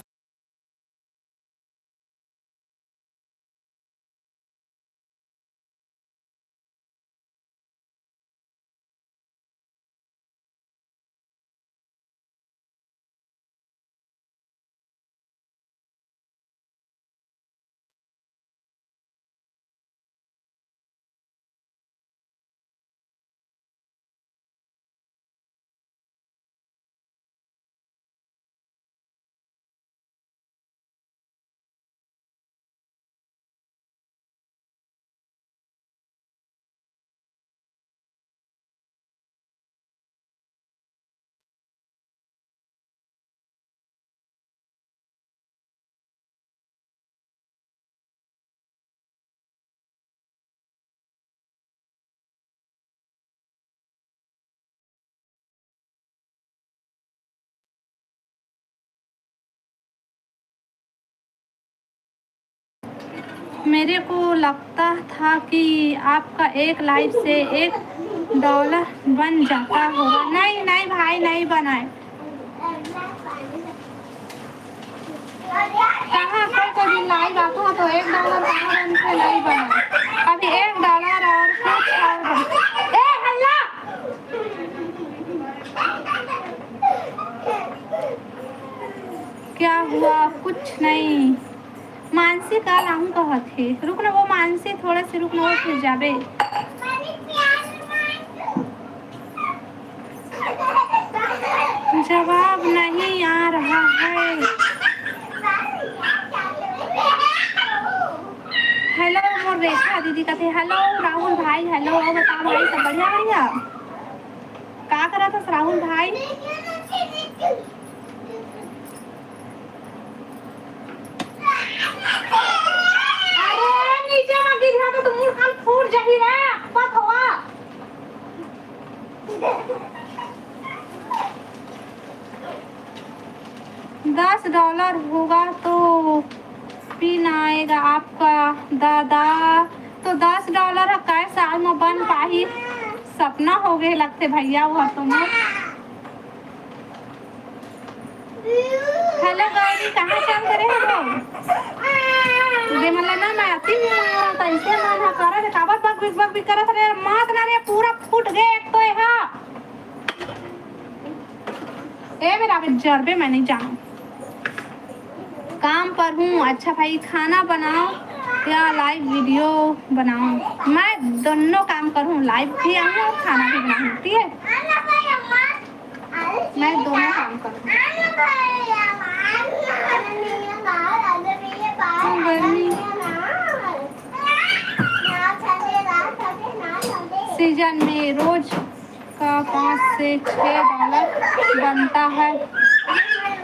मेरे को लगता था कि आपका एक लाइव से एक डॉलर बन जाता होगा। नहीं, नहीं भाई, नहीं बनाए। कहाँ कोई, कोई दिन लाइव आता तो एक डॉलर कहाँ बनते, नहीं बनाए। अभी एक डॉलर और कुछ और बन-, ए, हल्ला! क्या हुआ? कुछ नहीं। मानसी काल आहूँ कहत हे। रुक ना वो मानसी, थोड़ा से रुक ना, वो फिर जाबे। जवाब नहीं आ रहा है। हेलो मोर रेखा दीदी कथे, हेलो राहुल भाई, हेलो, अउ बता भाई, सब बढ़िया, बढ़िया? का करत हस राहुल भाई? अरे नीचे मत गिरहा तो मुंह कान फूट जाही रे, मत होवा। दस डॉलर होगा तो पिन आएगा आपका दादा। तो दस डॉलर ह काय साल म बन पाही? सपना हो गए लगथे भैया, वो तो मोर। हेलो गौरी, कहाँ चल करे हो? दे मला ना मैं अति मारा, तैसे मन ह करत, काबर बक बिक बक बिक करत रे, मात ना रे, पूरा फूट गए एक तो एहा। ए मेरा बे जरबे, मैं नहीं जाऊँ काम पर हूँ। अच्छा भाई, खाना बनाओ। या लाइव वीडियो बनाऊं, मैं दोनों काम करूं, लाइव भी आऊं और खाना भी बनाऊं, ठीक है? मैं दोनों काम करूं। गर्मी सीजन में रोज का पाँच से छः डॉलर बनता है।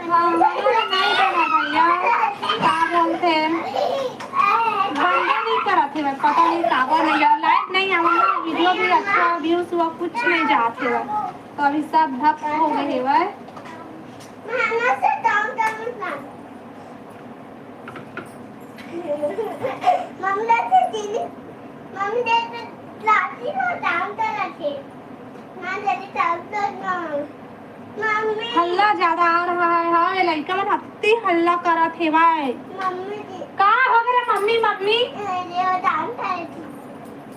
हाँ, हमारा नहीं बना भैया, क्या बोलते हैं, बंदे नहीं करत हे, पता नहीं काबर नहीं, लाइव नहीं आवा ना, वीडियो भी अच्छा व्यूज हुआ, कुछ नहीं जात हे, तो अभी सब ठप हो गए हे। मम्मी से काम करना। मम्मी से चीनी, मम्मी दे पे लाती ना काम करना थे। मां जल्दी काम करना। मम्मी। हल्ला ज्यादा आ रहा है। हाँ, ये लड़का मन अत्ती हल्ला करत हे भाई। मम्मी जी। का हो गए रे मम्मी, मम्मी? ये वो काम करे थी।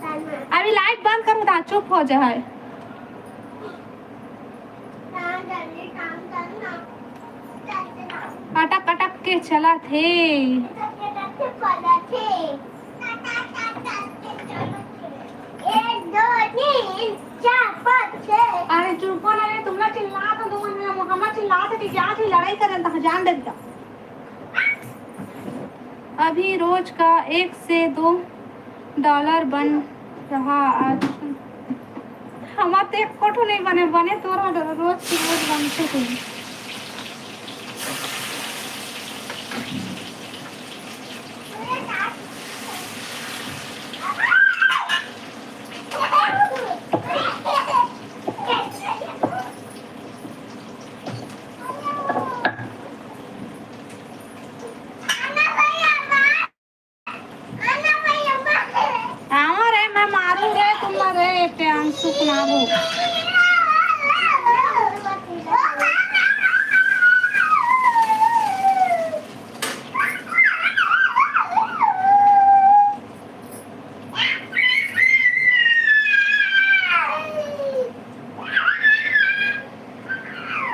करना। अभी लाइट बंद करो ता, चुप हो जाए। अटक अटक के चलत हे। अरे चुप हो ना रे, तुमला चिल्लात हो, तुम मन हमला चिल्लात हो कि क्या थी लड़ाई करन तहाँ जान दे दिया। अभी रोज का एक से दो डॉलर बन रहा आज। हमार तो एको ठो नहीं बने, बने तोर रोज के रोज बनते थे। आवा रे, मैं मारू रे, तुम रे, प्यांशु कुमारू।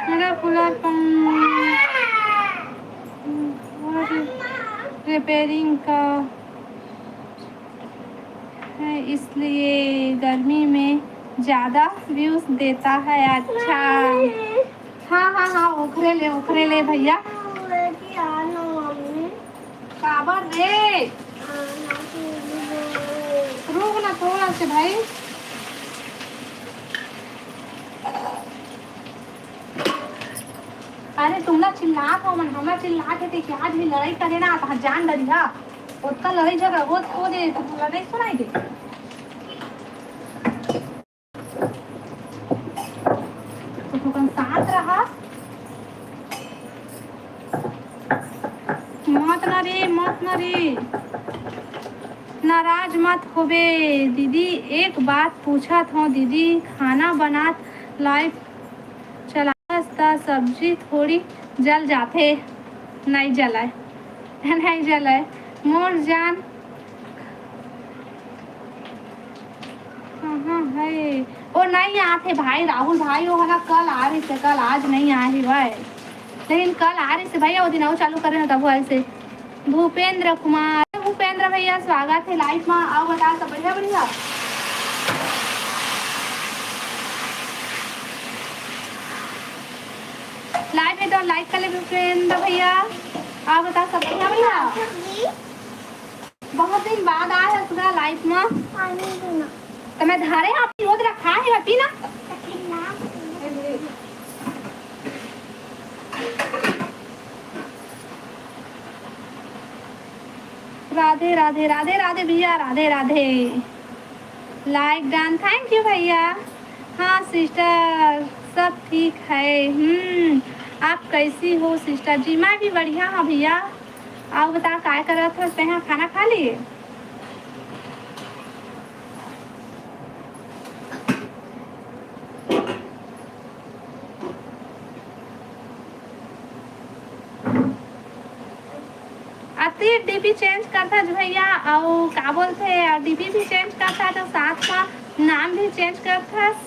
मेरा कूलर पंखा रिपेयरिंग का है, इसलिए गर्मी में ज्यादा व्यूज देता है। अच्छा, हाँ हाँ हाँ, ओखरे ले, ओखरे ले भैया। काबर रे? रुक ना थोड़ा से भाई। अरे तुमला चिल्लात हो मन, हमला चिल्लात हे ते क्या आज भी लड़ाई करे ना, तहाँ जान डरिहा। ओतका लड़ाई झगड़ा होत, होत हे, तुमला नहीं सुनाई दे। तो थोकन शांत रहा। मत ना रे, मत ना रे, नाराज मत होबे दीदी। एक बात पूछत हूँ दीदी, खाना बनात लाइव चलावस त सब्जी थोड़ी जल जाथे? नहीं जलाय, नहीं जलाय मोर जान। कहाँ है? ओ नहीं आत हे भाई राहुल भाई, वो हला कल आ रही से, कल आज नहीं आ रही भाई, लेकिन कल आ रही से भैया, वो दिन और चालू करे ना तब ऐसे। भूपेंद्र कुमार, भूपेंद्र भैया स्वागत है लाइव में, आओ बता सब बढ़िया बढ़िया। लाइव में तो लाइक कर ले भूपेंद्र भैया, आओ बता सब बढ़िया बढ़िया। बहुत दिन बाद आए हस गा लाइव में। पानी पीना। तो मैं धारे आप रोज रखा है, पीना। राधे राधे, राधे राधे भैया, राधे राधे। लाइक डन, थैंक यू भैया। हाँ सिस्टर, सब ठीक है। हम्म, आप कैसी हो सिस्टर जी? मैं भी बढ़िया हाँ भैया। आप बता, काय करत हस तेहा? खाना खा लिए? अति डीपी चेंज करथस भैया, अउ का बोलथे, डीपी भी चेंज करथस, तो साथ में नाम भी चेंज करथस।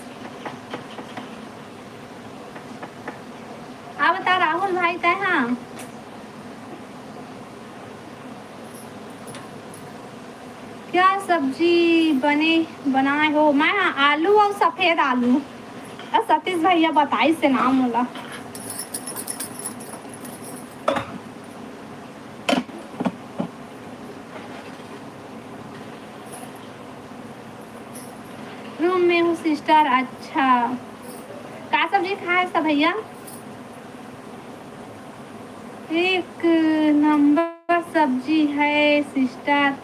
आ बता राहुल भाई, तय हाँ। क्या सब्जी बने, बनाए हो? मैं हा आलू अउ सफेद आलू। अ, सतीश भैया बताइस हे नाम मोला। रूम में हूँ सिस्टर। अच्छा, का सब्जी खाए सब भैया? एक नंबर सब्जी है सिस्टर।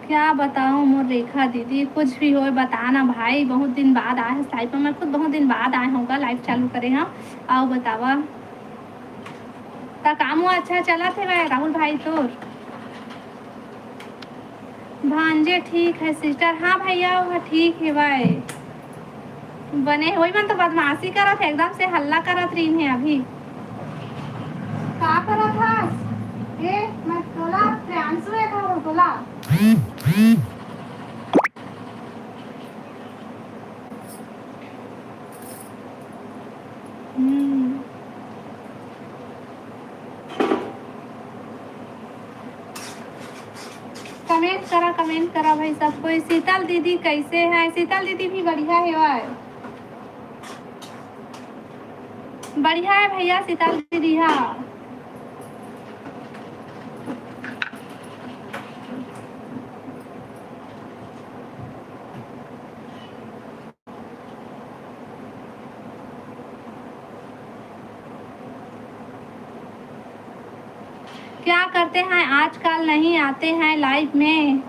क्या बताऊँ मोर रेखा दीदी, कुछ भी होए बता ना भाई। बहुत दिन बाद आए हस लाइव में, मैं खुद बहुत दिन बाद आए हूँ गा, लाइव चालू करे हूँ। अउ बतावा, त काम हुआ अच्छा चलत हे भाई राहुल भाई तोर? भांजे ठीक है सिस्टर। हाँ भैया, वो ठीक है भाई। बने होई मन तो बदमाशी करत हे, एकदम से हल्ला करत रहीन हे अभी। का करत हस? ए, मैं तोला प्रियांशु ए कहो तोला। हम्म। कमेंट करा, कमेंट करा भाई सब कोई। शीतल दीदी कैसे हैं? शीतल दीदी भी बढ़िया हेवय। बढ़िया है भैया शीतल दीदी। हाँ, क्या करते हैं आजकल, नहीं आते हैं लाइव में?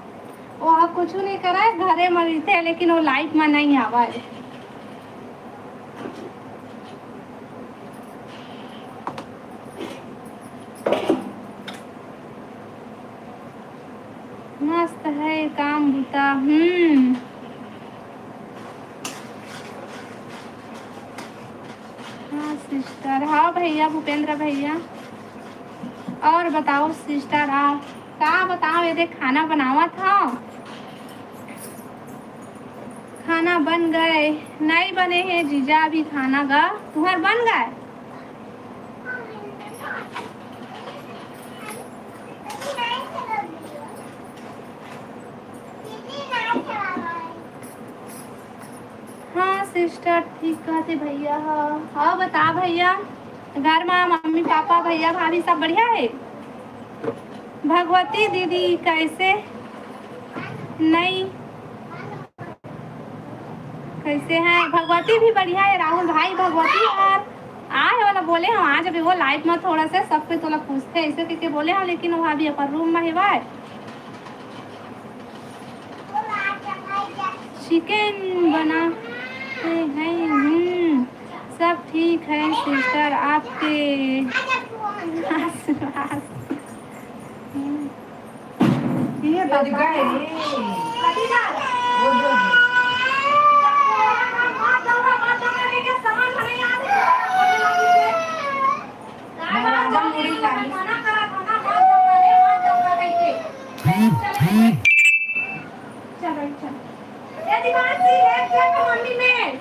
वो कुछ नहीं करे, घरे में रहते हैं, लेकिन वो लाइव में नहीं आवे। मस्त है काम बुता। हम्म। हाँ सिस्टर। हाँ भैया, भूपेंद्र भैया। और बताओ सिस्टर, आप का बताओ, ये देख खाना बनावत हव। खाना बन गए? नहीं बने हे जीजा अभी खाना गा। तुम्हार बन गए? हाँ सिस्टर, ठीक कहते भैया। हाँ, हाँ बता भैया, घर में मम्मी पापा भैया भाभी सब बढ़िया है? भगवती दीदी कैसे नहीं, कैसे हैं? भगवती भी बढ़िया है राहुल भाई। भगवती यार आए वाला बोले हम आज अभी वो लाइव में थोड़ा सा सब कोई तोला पूछते ऐसे करके बोले हम, लेकिन वो अभी अपन रूम में हेवय। चिकन बनाते हैं। हम्म, सब ठीक है सिस्टर, आपके आशीर्वाद। हम्म। ये बदगा है रे। दरवाजा मुड़ी लागी। चल, चल। ए, दीवान सी, एक चल तो मम्मी में।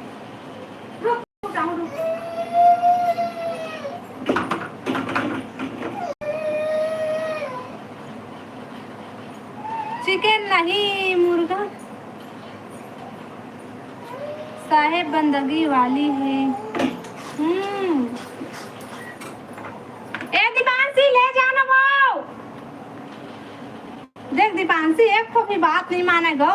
रुक, रुक, रुक, रुक। चिकन नहीं, मुर्गा। साहेब बंदगी वाली है। हम्म। ए दीपांशी, ले जाना वो। देख दीपांशी, एक ठो भी बात नहीं माने गौ।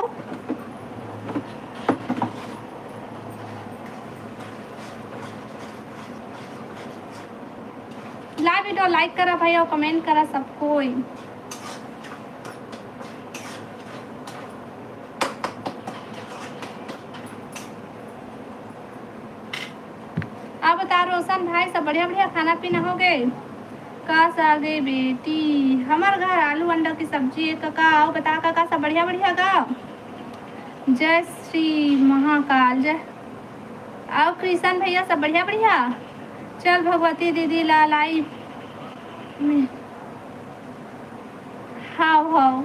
लाइव वीडियो लाइक करा भाई और कमेंट करा सब कोई। आप बता रोशन भाई, सब बढ़िया बढ़िया खाना पीना हो गए? का सागे बेटी, हमर घर आलू अंडा की सब्जी है कका। आओ बता कका, सब बढ़िया बढ़िया का? जय श्री महाकाल। जय। आओ कृष्ण भैया, सब बढ़िया बढ़िया? चल भगवती दीदी ला लाइव में। हाव हाव।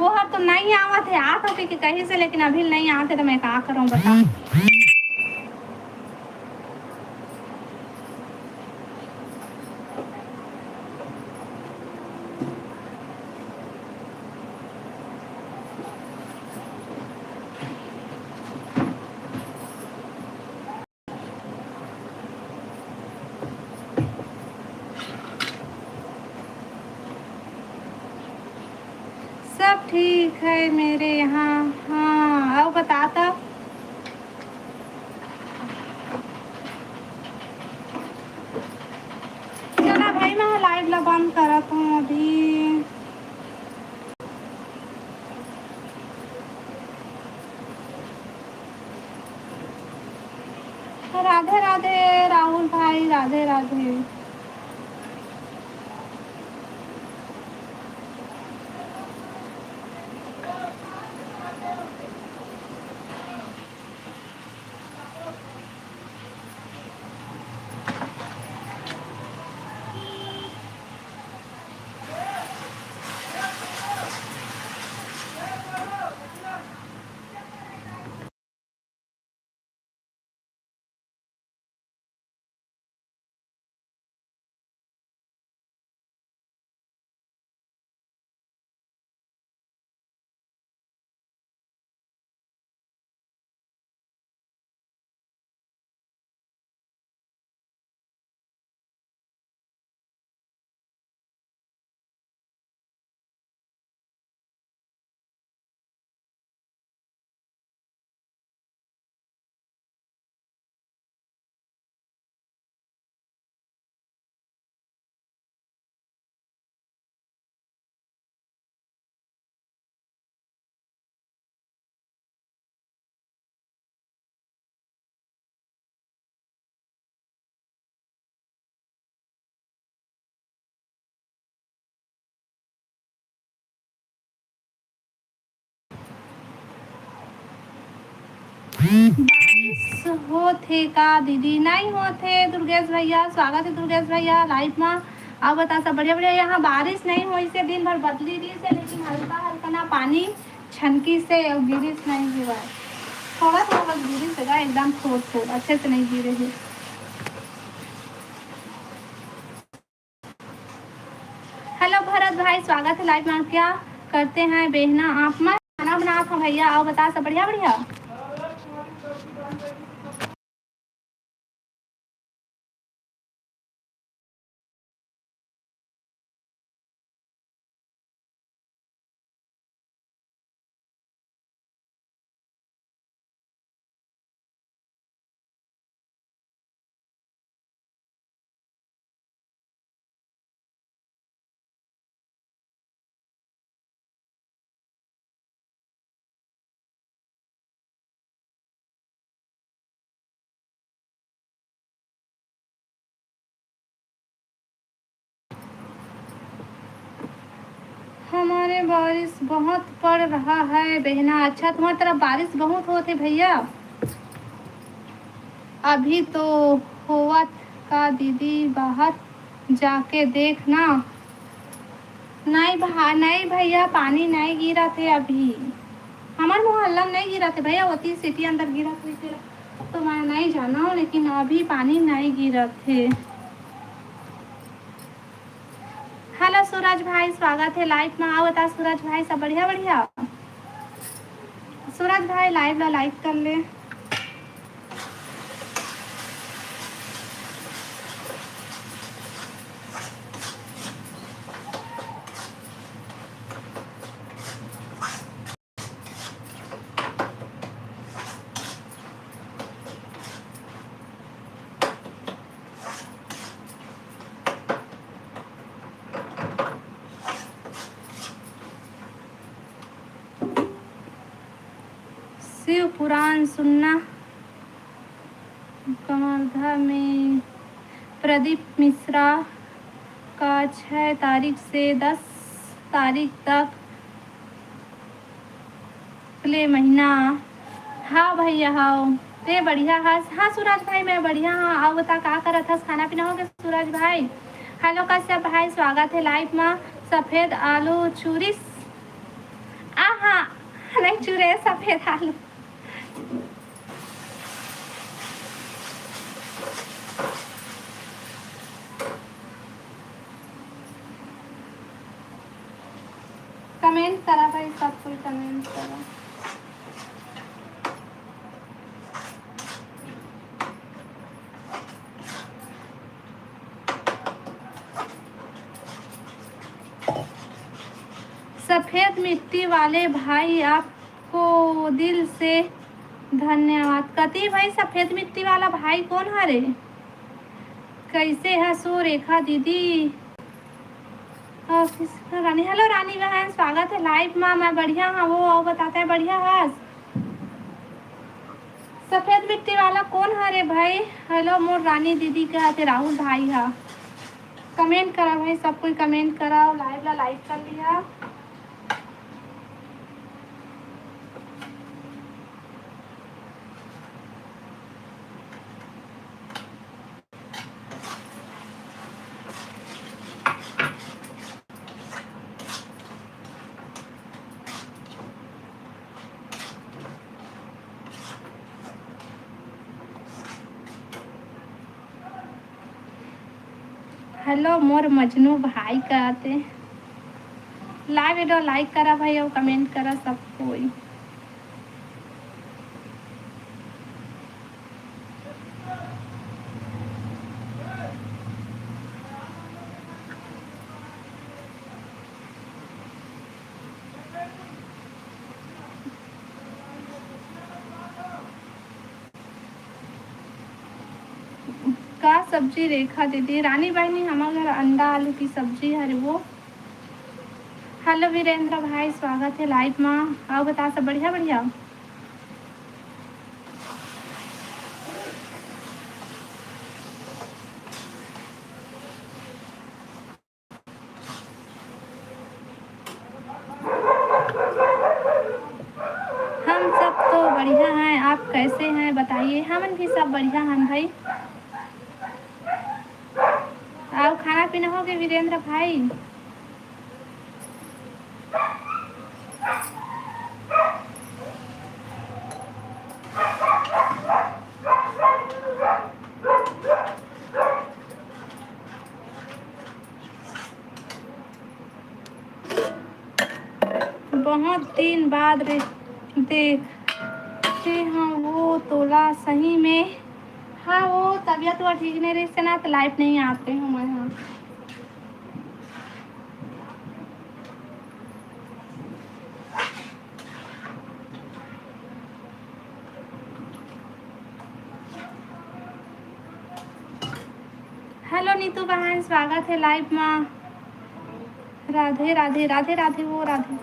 वो हर तो नहीं आवत हे, आत होही कि कहीं से, लेकिन अभी नहीं आते तो मैं का करूँ, बता। सब ठीक है मेरे यहाँ। हाँ, अउ बता त। चला भाई, मैं live ला बंद करत हूँ अभी। राधे राधे राहुल भाई, राधे राधे। बारिश होत हे का दीदी? नहीं होत हे दुर्गेश भैया। स्वागत हे दुर्गेश भैया live मा। अउ बता सब बढ़िया बढ़िया। यहाँ बारिश नहीं होइस हे, दिन भर बदली रहिस हे, लेकिन हल्का हल्का ना पानी छनकिस हे अउ गिरिस नहीं गिरा, थोड़ा थोड़ा बस गिरिस हे, एकदम थोड़ थोड़, अच्छे से नहीं गिरे हे। Hello भरत भाई, स्वागत हे live मा। क्या करते हैं बेहना आप? मैं खाना बनात हूँ भैया। अउ बता सब बढ़िया बढ़िया। हमारे बारिश बहुत पड़ रहा है बेहना। अच्छा, तुम्हारी तरफ बारिश बहुत होत हे भैया? अभी तो होवत का दीदी, बाहर जाके देख ना। नहीं भा-, नहीं भैया, पानी नहीं गिरत हे अभी। हमार मोहल्ला में नहीं गिरत हे भैया, ओती city अंदर गिरत हे, फिर तो मैं नहीं जाना हूँ, लेकिन अभी पानी नहीं गिरत हे। Hello सूरज भाई, स्वागत हे live मा। अउ बता सूरज भाई, सब बढ़िया बढ़िया? सूरज भाई live ला like कर ले। शिव पुराण सुनना। कवर्धा में प्रदीप मिश्रा का छह तारीख से दस तारीख तक अगले महीना। हाँ भैया, हाँ। ते बढ़िया हस? हाँ सूरज भाई, मैं बढ़िया हाँ। अउ बता, का करत हस? खाना पीना हो गया सूरज भाई? Hello कश्यप भाई, स्वागत हे live मा। सफेद आलू चूरिस। हाँ, नहीं चुरे सफेद आलू। कमेंट करा भाई, सब कोई कमेंट करा। सफेद मिट्टी वाले भाई, आपको दिल से धन्यवाद। कति भाई, सफेद मिट्टी वाला भाई कोन हरे? कैसे हसो रेखा दीदी? और किस-, रानी, हेलो रानी बहन, स्वागत है लाइव मा। मैं बढ़िया हूँ, वो और बताते हैं, बढ़िया हस? सफेद मिट्टी वाला कोन हरे भाई? हेलो मोर रानी दीदी, कहते राहुल भाई हा। कमेंट करा भाई, सब कोई कमेंट करा और लाइव ला लाइक कर लिया। हेलो मोर मजनू भाई कहते। लाइव वीडियो लाइक करा भाई और कमेंट करा सब कोई। का सब्जी रेखा दीदी? रानी बहनी, हमर घर अंडा आलू की सब्जी हरे वो। हेलो वीरेंद्र भाई, स्वागत है लाइव मा। आओ बता, सब बढ़िया बढ़िया? हम सब तो बढ़िया हैं, आप कैसे हैं बताइए? हमन भी सब बढ़िया हैं भाई। आओ, खाना पीना हो गया वीरेंद्र भाई? बहुत दिन बाद रे-, देखते हैं वो तोला सही में। हाँ, वो तबीयत हुआ ठीक नहीं रही से ना, तो लाइव नहीं आते हूँ मैं। हाँ। हेलो नीतू बहन, स्वागत है लाइव मा। राधे राधे, राधे राधे, वो राधे।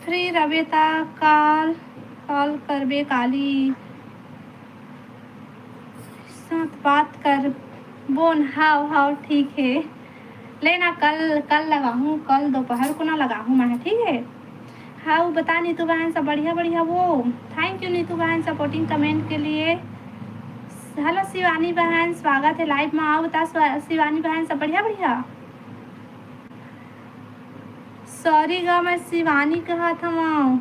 फ्री रबे ता कॉल, कॉल करबे काली। साथ बात कर बोन। हाव हाव, ठीक है। लेना कल, कल लगाहूँ, कल दोपहर को ना लगाहूँ मैं, ठीक है। हाव बता नीतू बहन, सब बढ़िया बढ़िया वो। थैंक यू नीतू बहन, सपोर्टिंग कमेंट के लिए। हेलो शिवानी बहन, स्वागत है लाइव मा। आओ बता स्वा-, शिवानी बहन, सब बढ़िया बढ़िया। सॉरी गा, मैं शिवानी कहत हवं।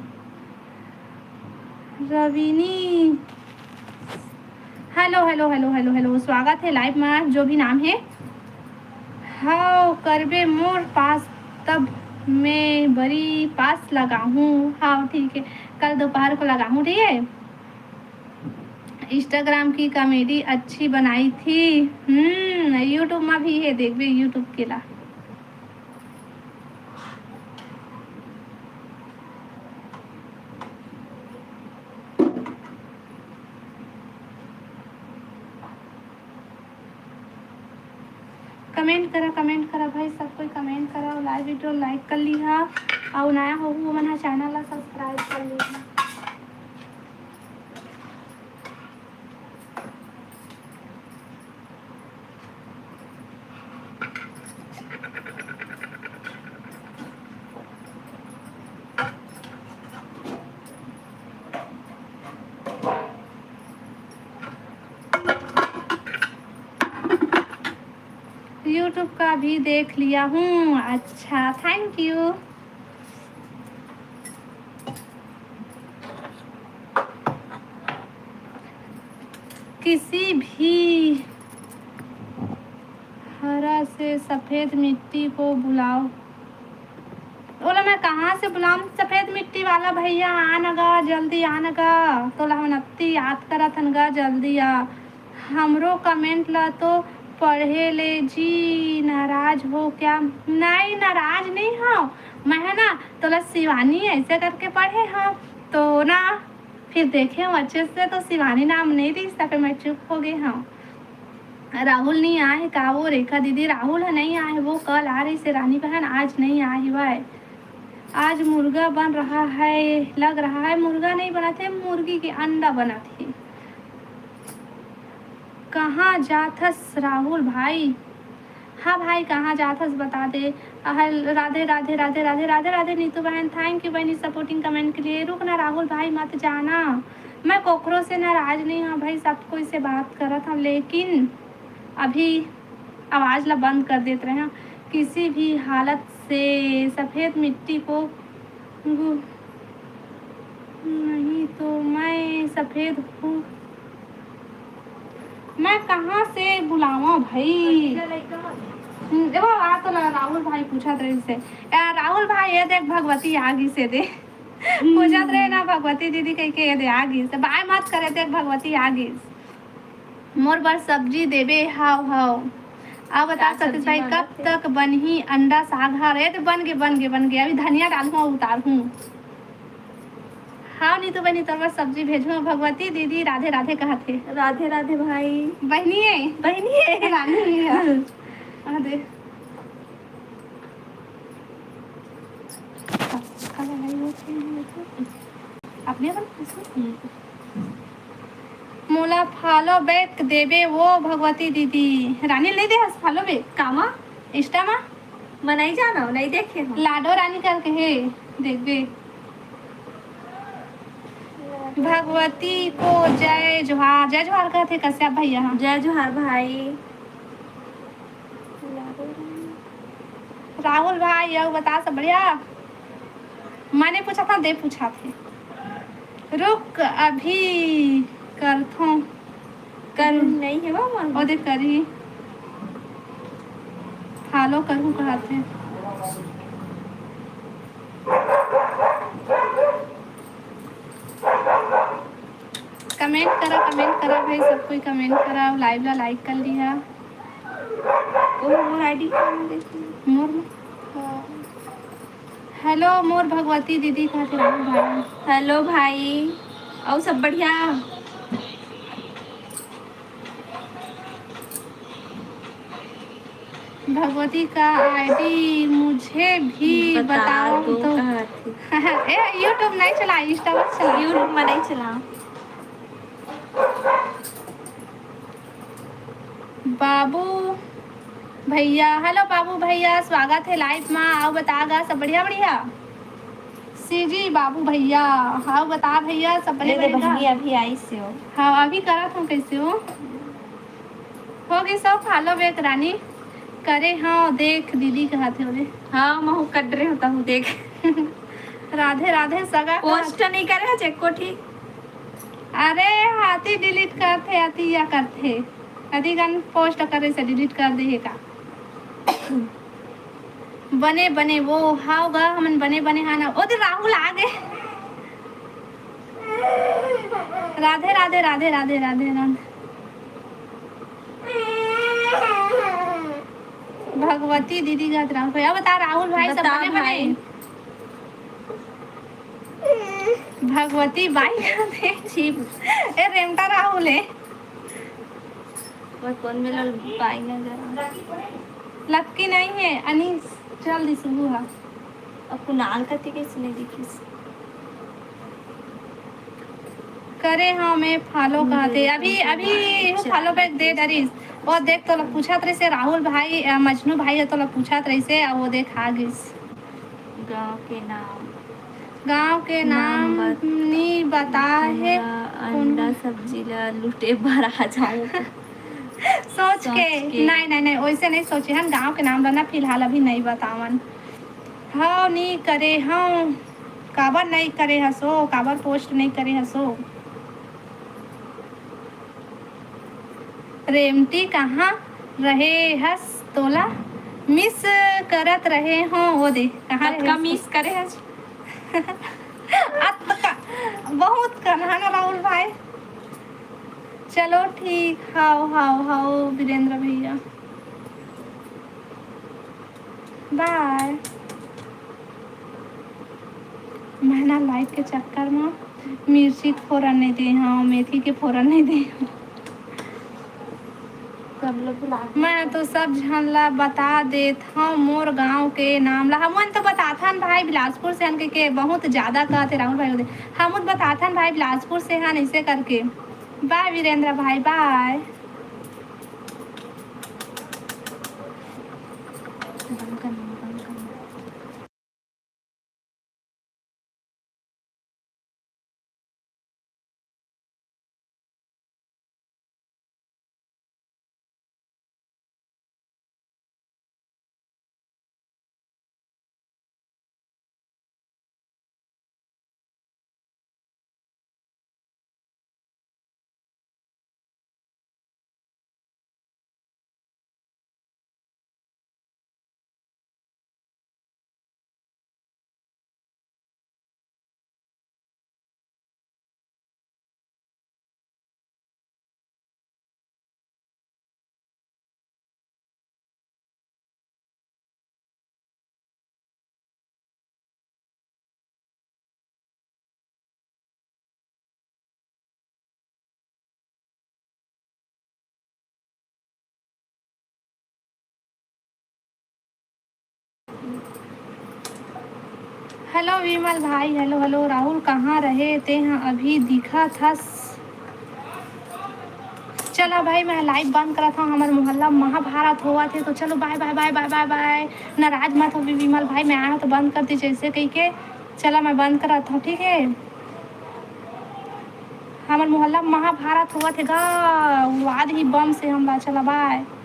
रविनी, hello hello hello hello hello, स्वागत है लाइव मा, जो भी नाम है। हाव करबे मोर पास, तब मैं बरी पास लगाहूँ। हाव ठीक है, कल दोपहर को लगाहूँ, ठीक है। इंस्टाग्राम की कॉमेडी अच्छी बनाई थी। हम्म, यूट्यूब मा भी है, देखबे यूट्यूब के ला। कमेंट करा, कमेंट करा भाई, सब कोई कमेंट करा, live video like कर लिहा, अउ नया हो वो मन ह channel ला subscribe कर लिहा। YouTube का भी देख लिया हूँ। अच्छा, thank you। किसी भी हरा से सफेद मिट्टी को बुलाओ। ओला मैं कहाँ से बुलाऊं? सफेद मिट्टी वाला भैया, आ न गा, जल्दी आ न गा। तोला हमन अत्ती याद करत हन गा, जल्दी आ। हमरो कमेंट ला तो पढ़े ले जी, नाराज हो क्या? नहीं, नाराज नहीं हो। मैं है ना, तोला शिवानी ऐसे करके पढ़े हो तो ना, फिर देखे हो अच्छे से तो शिवानी नाम नहीं दिस, फिर मैं चुप हो गई हूँ। राहुल नहीं आए का? वो रेखा दीदी, राहुल है नहीं आए, वो कल आ रही से रानी बहन, आज नहीं आए हुआ है। आज मुर्गा बन रहा है, लग रहा है मुर्गा नहीं बना थे, मुर्गी के अंडा बना थे। कहाँ जाथस राहुल भाई? हाँ भाई, कहाँ जाथस बता दे। अहल, राधे राधे राधे राधे राधे राधे नीतू बहन, thank you बहनी supporting comment के लिए। रुक ना राहुल भाई, मत जाना, मैं कोकरो से नाराज नहीं हूँ भाई, सब कोई से बात करत हूँ, लेकिन अभी आवाज़ ला बंद कर देत रहे हूँ। किसी भी हालत से सफेद मिट्टी को गु-, नहीं तो मैं सफेद हूँ। मैं कहाँ से बुलावा भाई? हम्म, देखो, आ तो ला-, राहुल भाई पूछत रहे से। या, राहुल भाई, ये देख, भगवती आ गई से दे। पूछत रहे ना भगवती दीदी कह के, ये दे, आ गई से। बाय मत करे, देख, भगवती आ गई। मोर बर सब्जी देबे? हाव, हाव। अब बता का सतीश सब्जी भाई, कब बनत हे? तक बनही अंडा साग हर? ए, तो बन गे, बन गे, बन गे। अभी धनिया डालहूँ अउ उतारहूँ। हाव नीतू बहिनी, तोर बर सब्जी भेजहूँ। भगवती दीदी राधे राधे कहत हे। राधे राधे भाई। बहिनी हे? बहिनी हे। रानी हे। आ दे। अपने अपन मोला follow back देबे वो भगवती दीदी। रानी नहीं दे हस follow back। कामा? Insta मा? मैं नहीं जाना, नहीं देखे हूँ। लाडो रानी करके हे, देखबे। भगवती को जय जोहार। जय जोहार कहत हे कश्यप भैया ह। जय जोहार भाई। राहुल भाई, अउ बता, सब बढ़िया? मने पूछा था, दे पूछा थे। रुक, अभी करथों। कर नहीं हे वो मन। ओ देख, करी। Follow करूँ कहा थे। Comment करा, comment करा भाई, सब कोई comment करा, live ला like कर लिहा। ओ, मोर ID कहाँ देखी? मोर में? हाँ। Hello मोर भगवती दीदी, कहाँ थे राहुल भाई? Hello भाई, अउ सब बढ़िया? भगवती का ID मुझे भी बताओ तो। ए, YouTube नहीं चला, Insta बस चला। YouTube में नहीं चला। बाबू भैया, hello बाबू भैया, स्वागत हे live मा। अउ बता गा, सब बढ़िया, बढ़िया? CG बाबू भैया, हाँ बता भैया, सब बढ़िया, बढ़िया? अभी आइस हो। हाँ, अभी करत हूँ, कैसे हो? हो गई सब follow back रानी। करे हाँ, देख दीदी कहत हे रे। हाँ, महू कर रहे हो तहू देख। राधे राधे सगा। Post नहीं करे है चेक को ठीक। अरे हाथी delete करथे, अति या करथे। अति गन post करे से delete कर दे हे का। बने बने वो हाव गा, हमन बने बने हा ना। ओ दे राहुल आ गए। राधे राधे राधे राधे राधे राधे। भगवती दीदी का राहुल भाई, अब बता राहुल भाई सब बता बने बने। भगवती बाई का दे। छी। ए रेमटा राहुल है। मैं कौन मिलल बाई ना जरा। लक्की नहीं है, अनीस चल दिस, वो हा। अब कुणाल कति कैसे नहीं दिखिस? करे हाँ मैं follow कहा थे, अभी, अभी follow back दे डरिस। वो देख, तोला पूछत रहिसे राहुल भाई, अ, मजनू भाई ह तोला पूछत रहिसे, अ, वो देख आ गिस। गाँव के नाम। गाँव के नाम नाम बत-, नी बता हे। पूरा अंडा सब्जी ला लूटे बर आ जाऊं। सोच सोच के। के। नहीं, नहीं, नहीं, वैसे नहीं सोचे हन, गाँव के नाम ला ना फिलहाल अभी नहीं बतावन। हव, नी करे हव। काबर नहीं करे हसो, काबर post नहीं करे हसो? रेमटी कहाँ रहे हस, तोला miss करत रहे हो। वो दे, कहाँ रहे कतका हस? Miss करे हस? अतका, बहुत कन, है ना राहुल भाई? चलो ठीक, हाव, हाव, हाव, वीरेंद्र भैया। Bye। मैं ना like के चक्कर में मिर्ची के फोरन नहीं दे हव, मेथी के फोरन नहीं दे हव। सब लोग बुला। मैं तो सब झन ला बता देत हव मोर गांव के नाम ला। हमन तो बताथन भाई, बिलासपुर से हन के, के बहुत ज्यादा कहते राहुल भाई होते। हम तो बताथन भाई, बिलासपुर से हन, ऐसे करके। Bye वीरेंद्र भाई, bye। बंद करना, बंद करना। Hello विमल भाई, hello, hello। राहुल, कहाँ रहे तें ह? अभी दिखत हस। चला भाई, मैं live बंद करत हव, हमर मोहल्ला महाभारत होवत हे, तो चलो bye, bye, bye। नाराज मत हो विमल भाई, मैं आया तो बंद कर दी जैसे कही के। चला, मैं बंद करत हव, ठीक है? हमर मोहल्ला महाभारत होवत हे गा, उड़वा दिही बम से हमला। चला bye।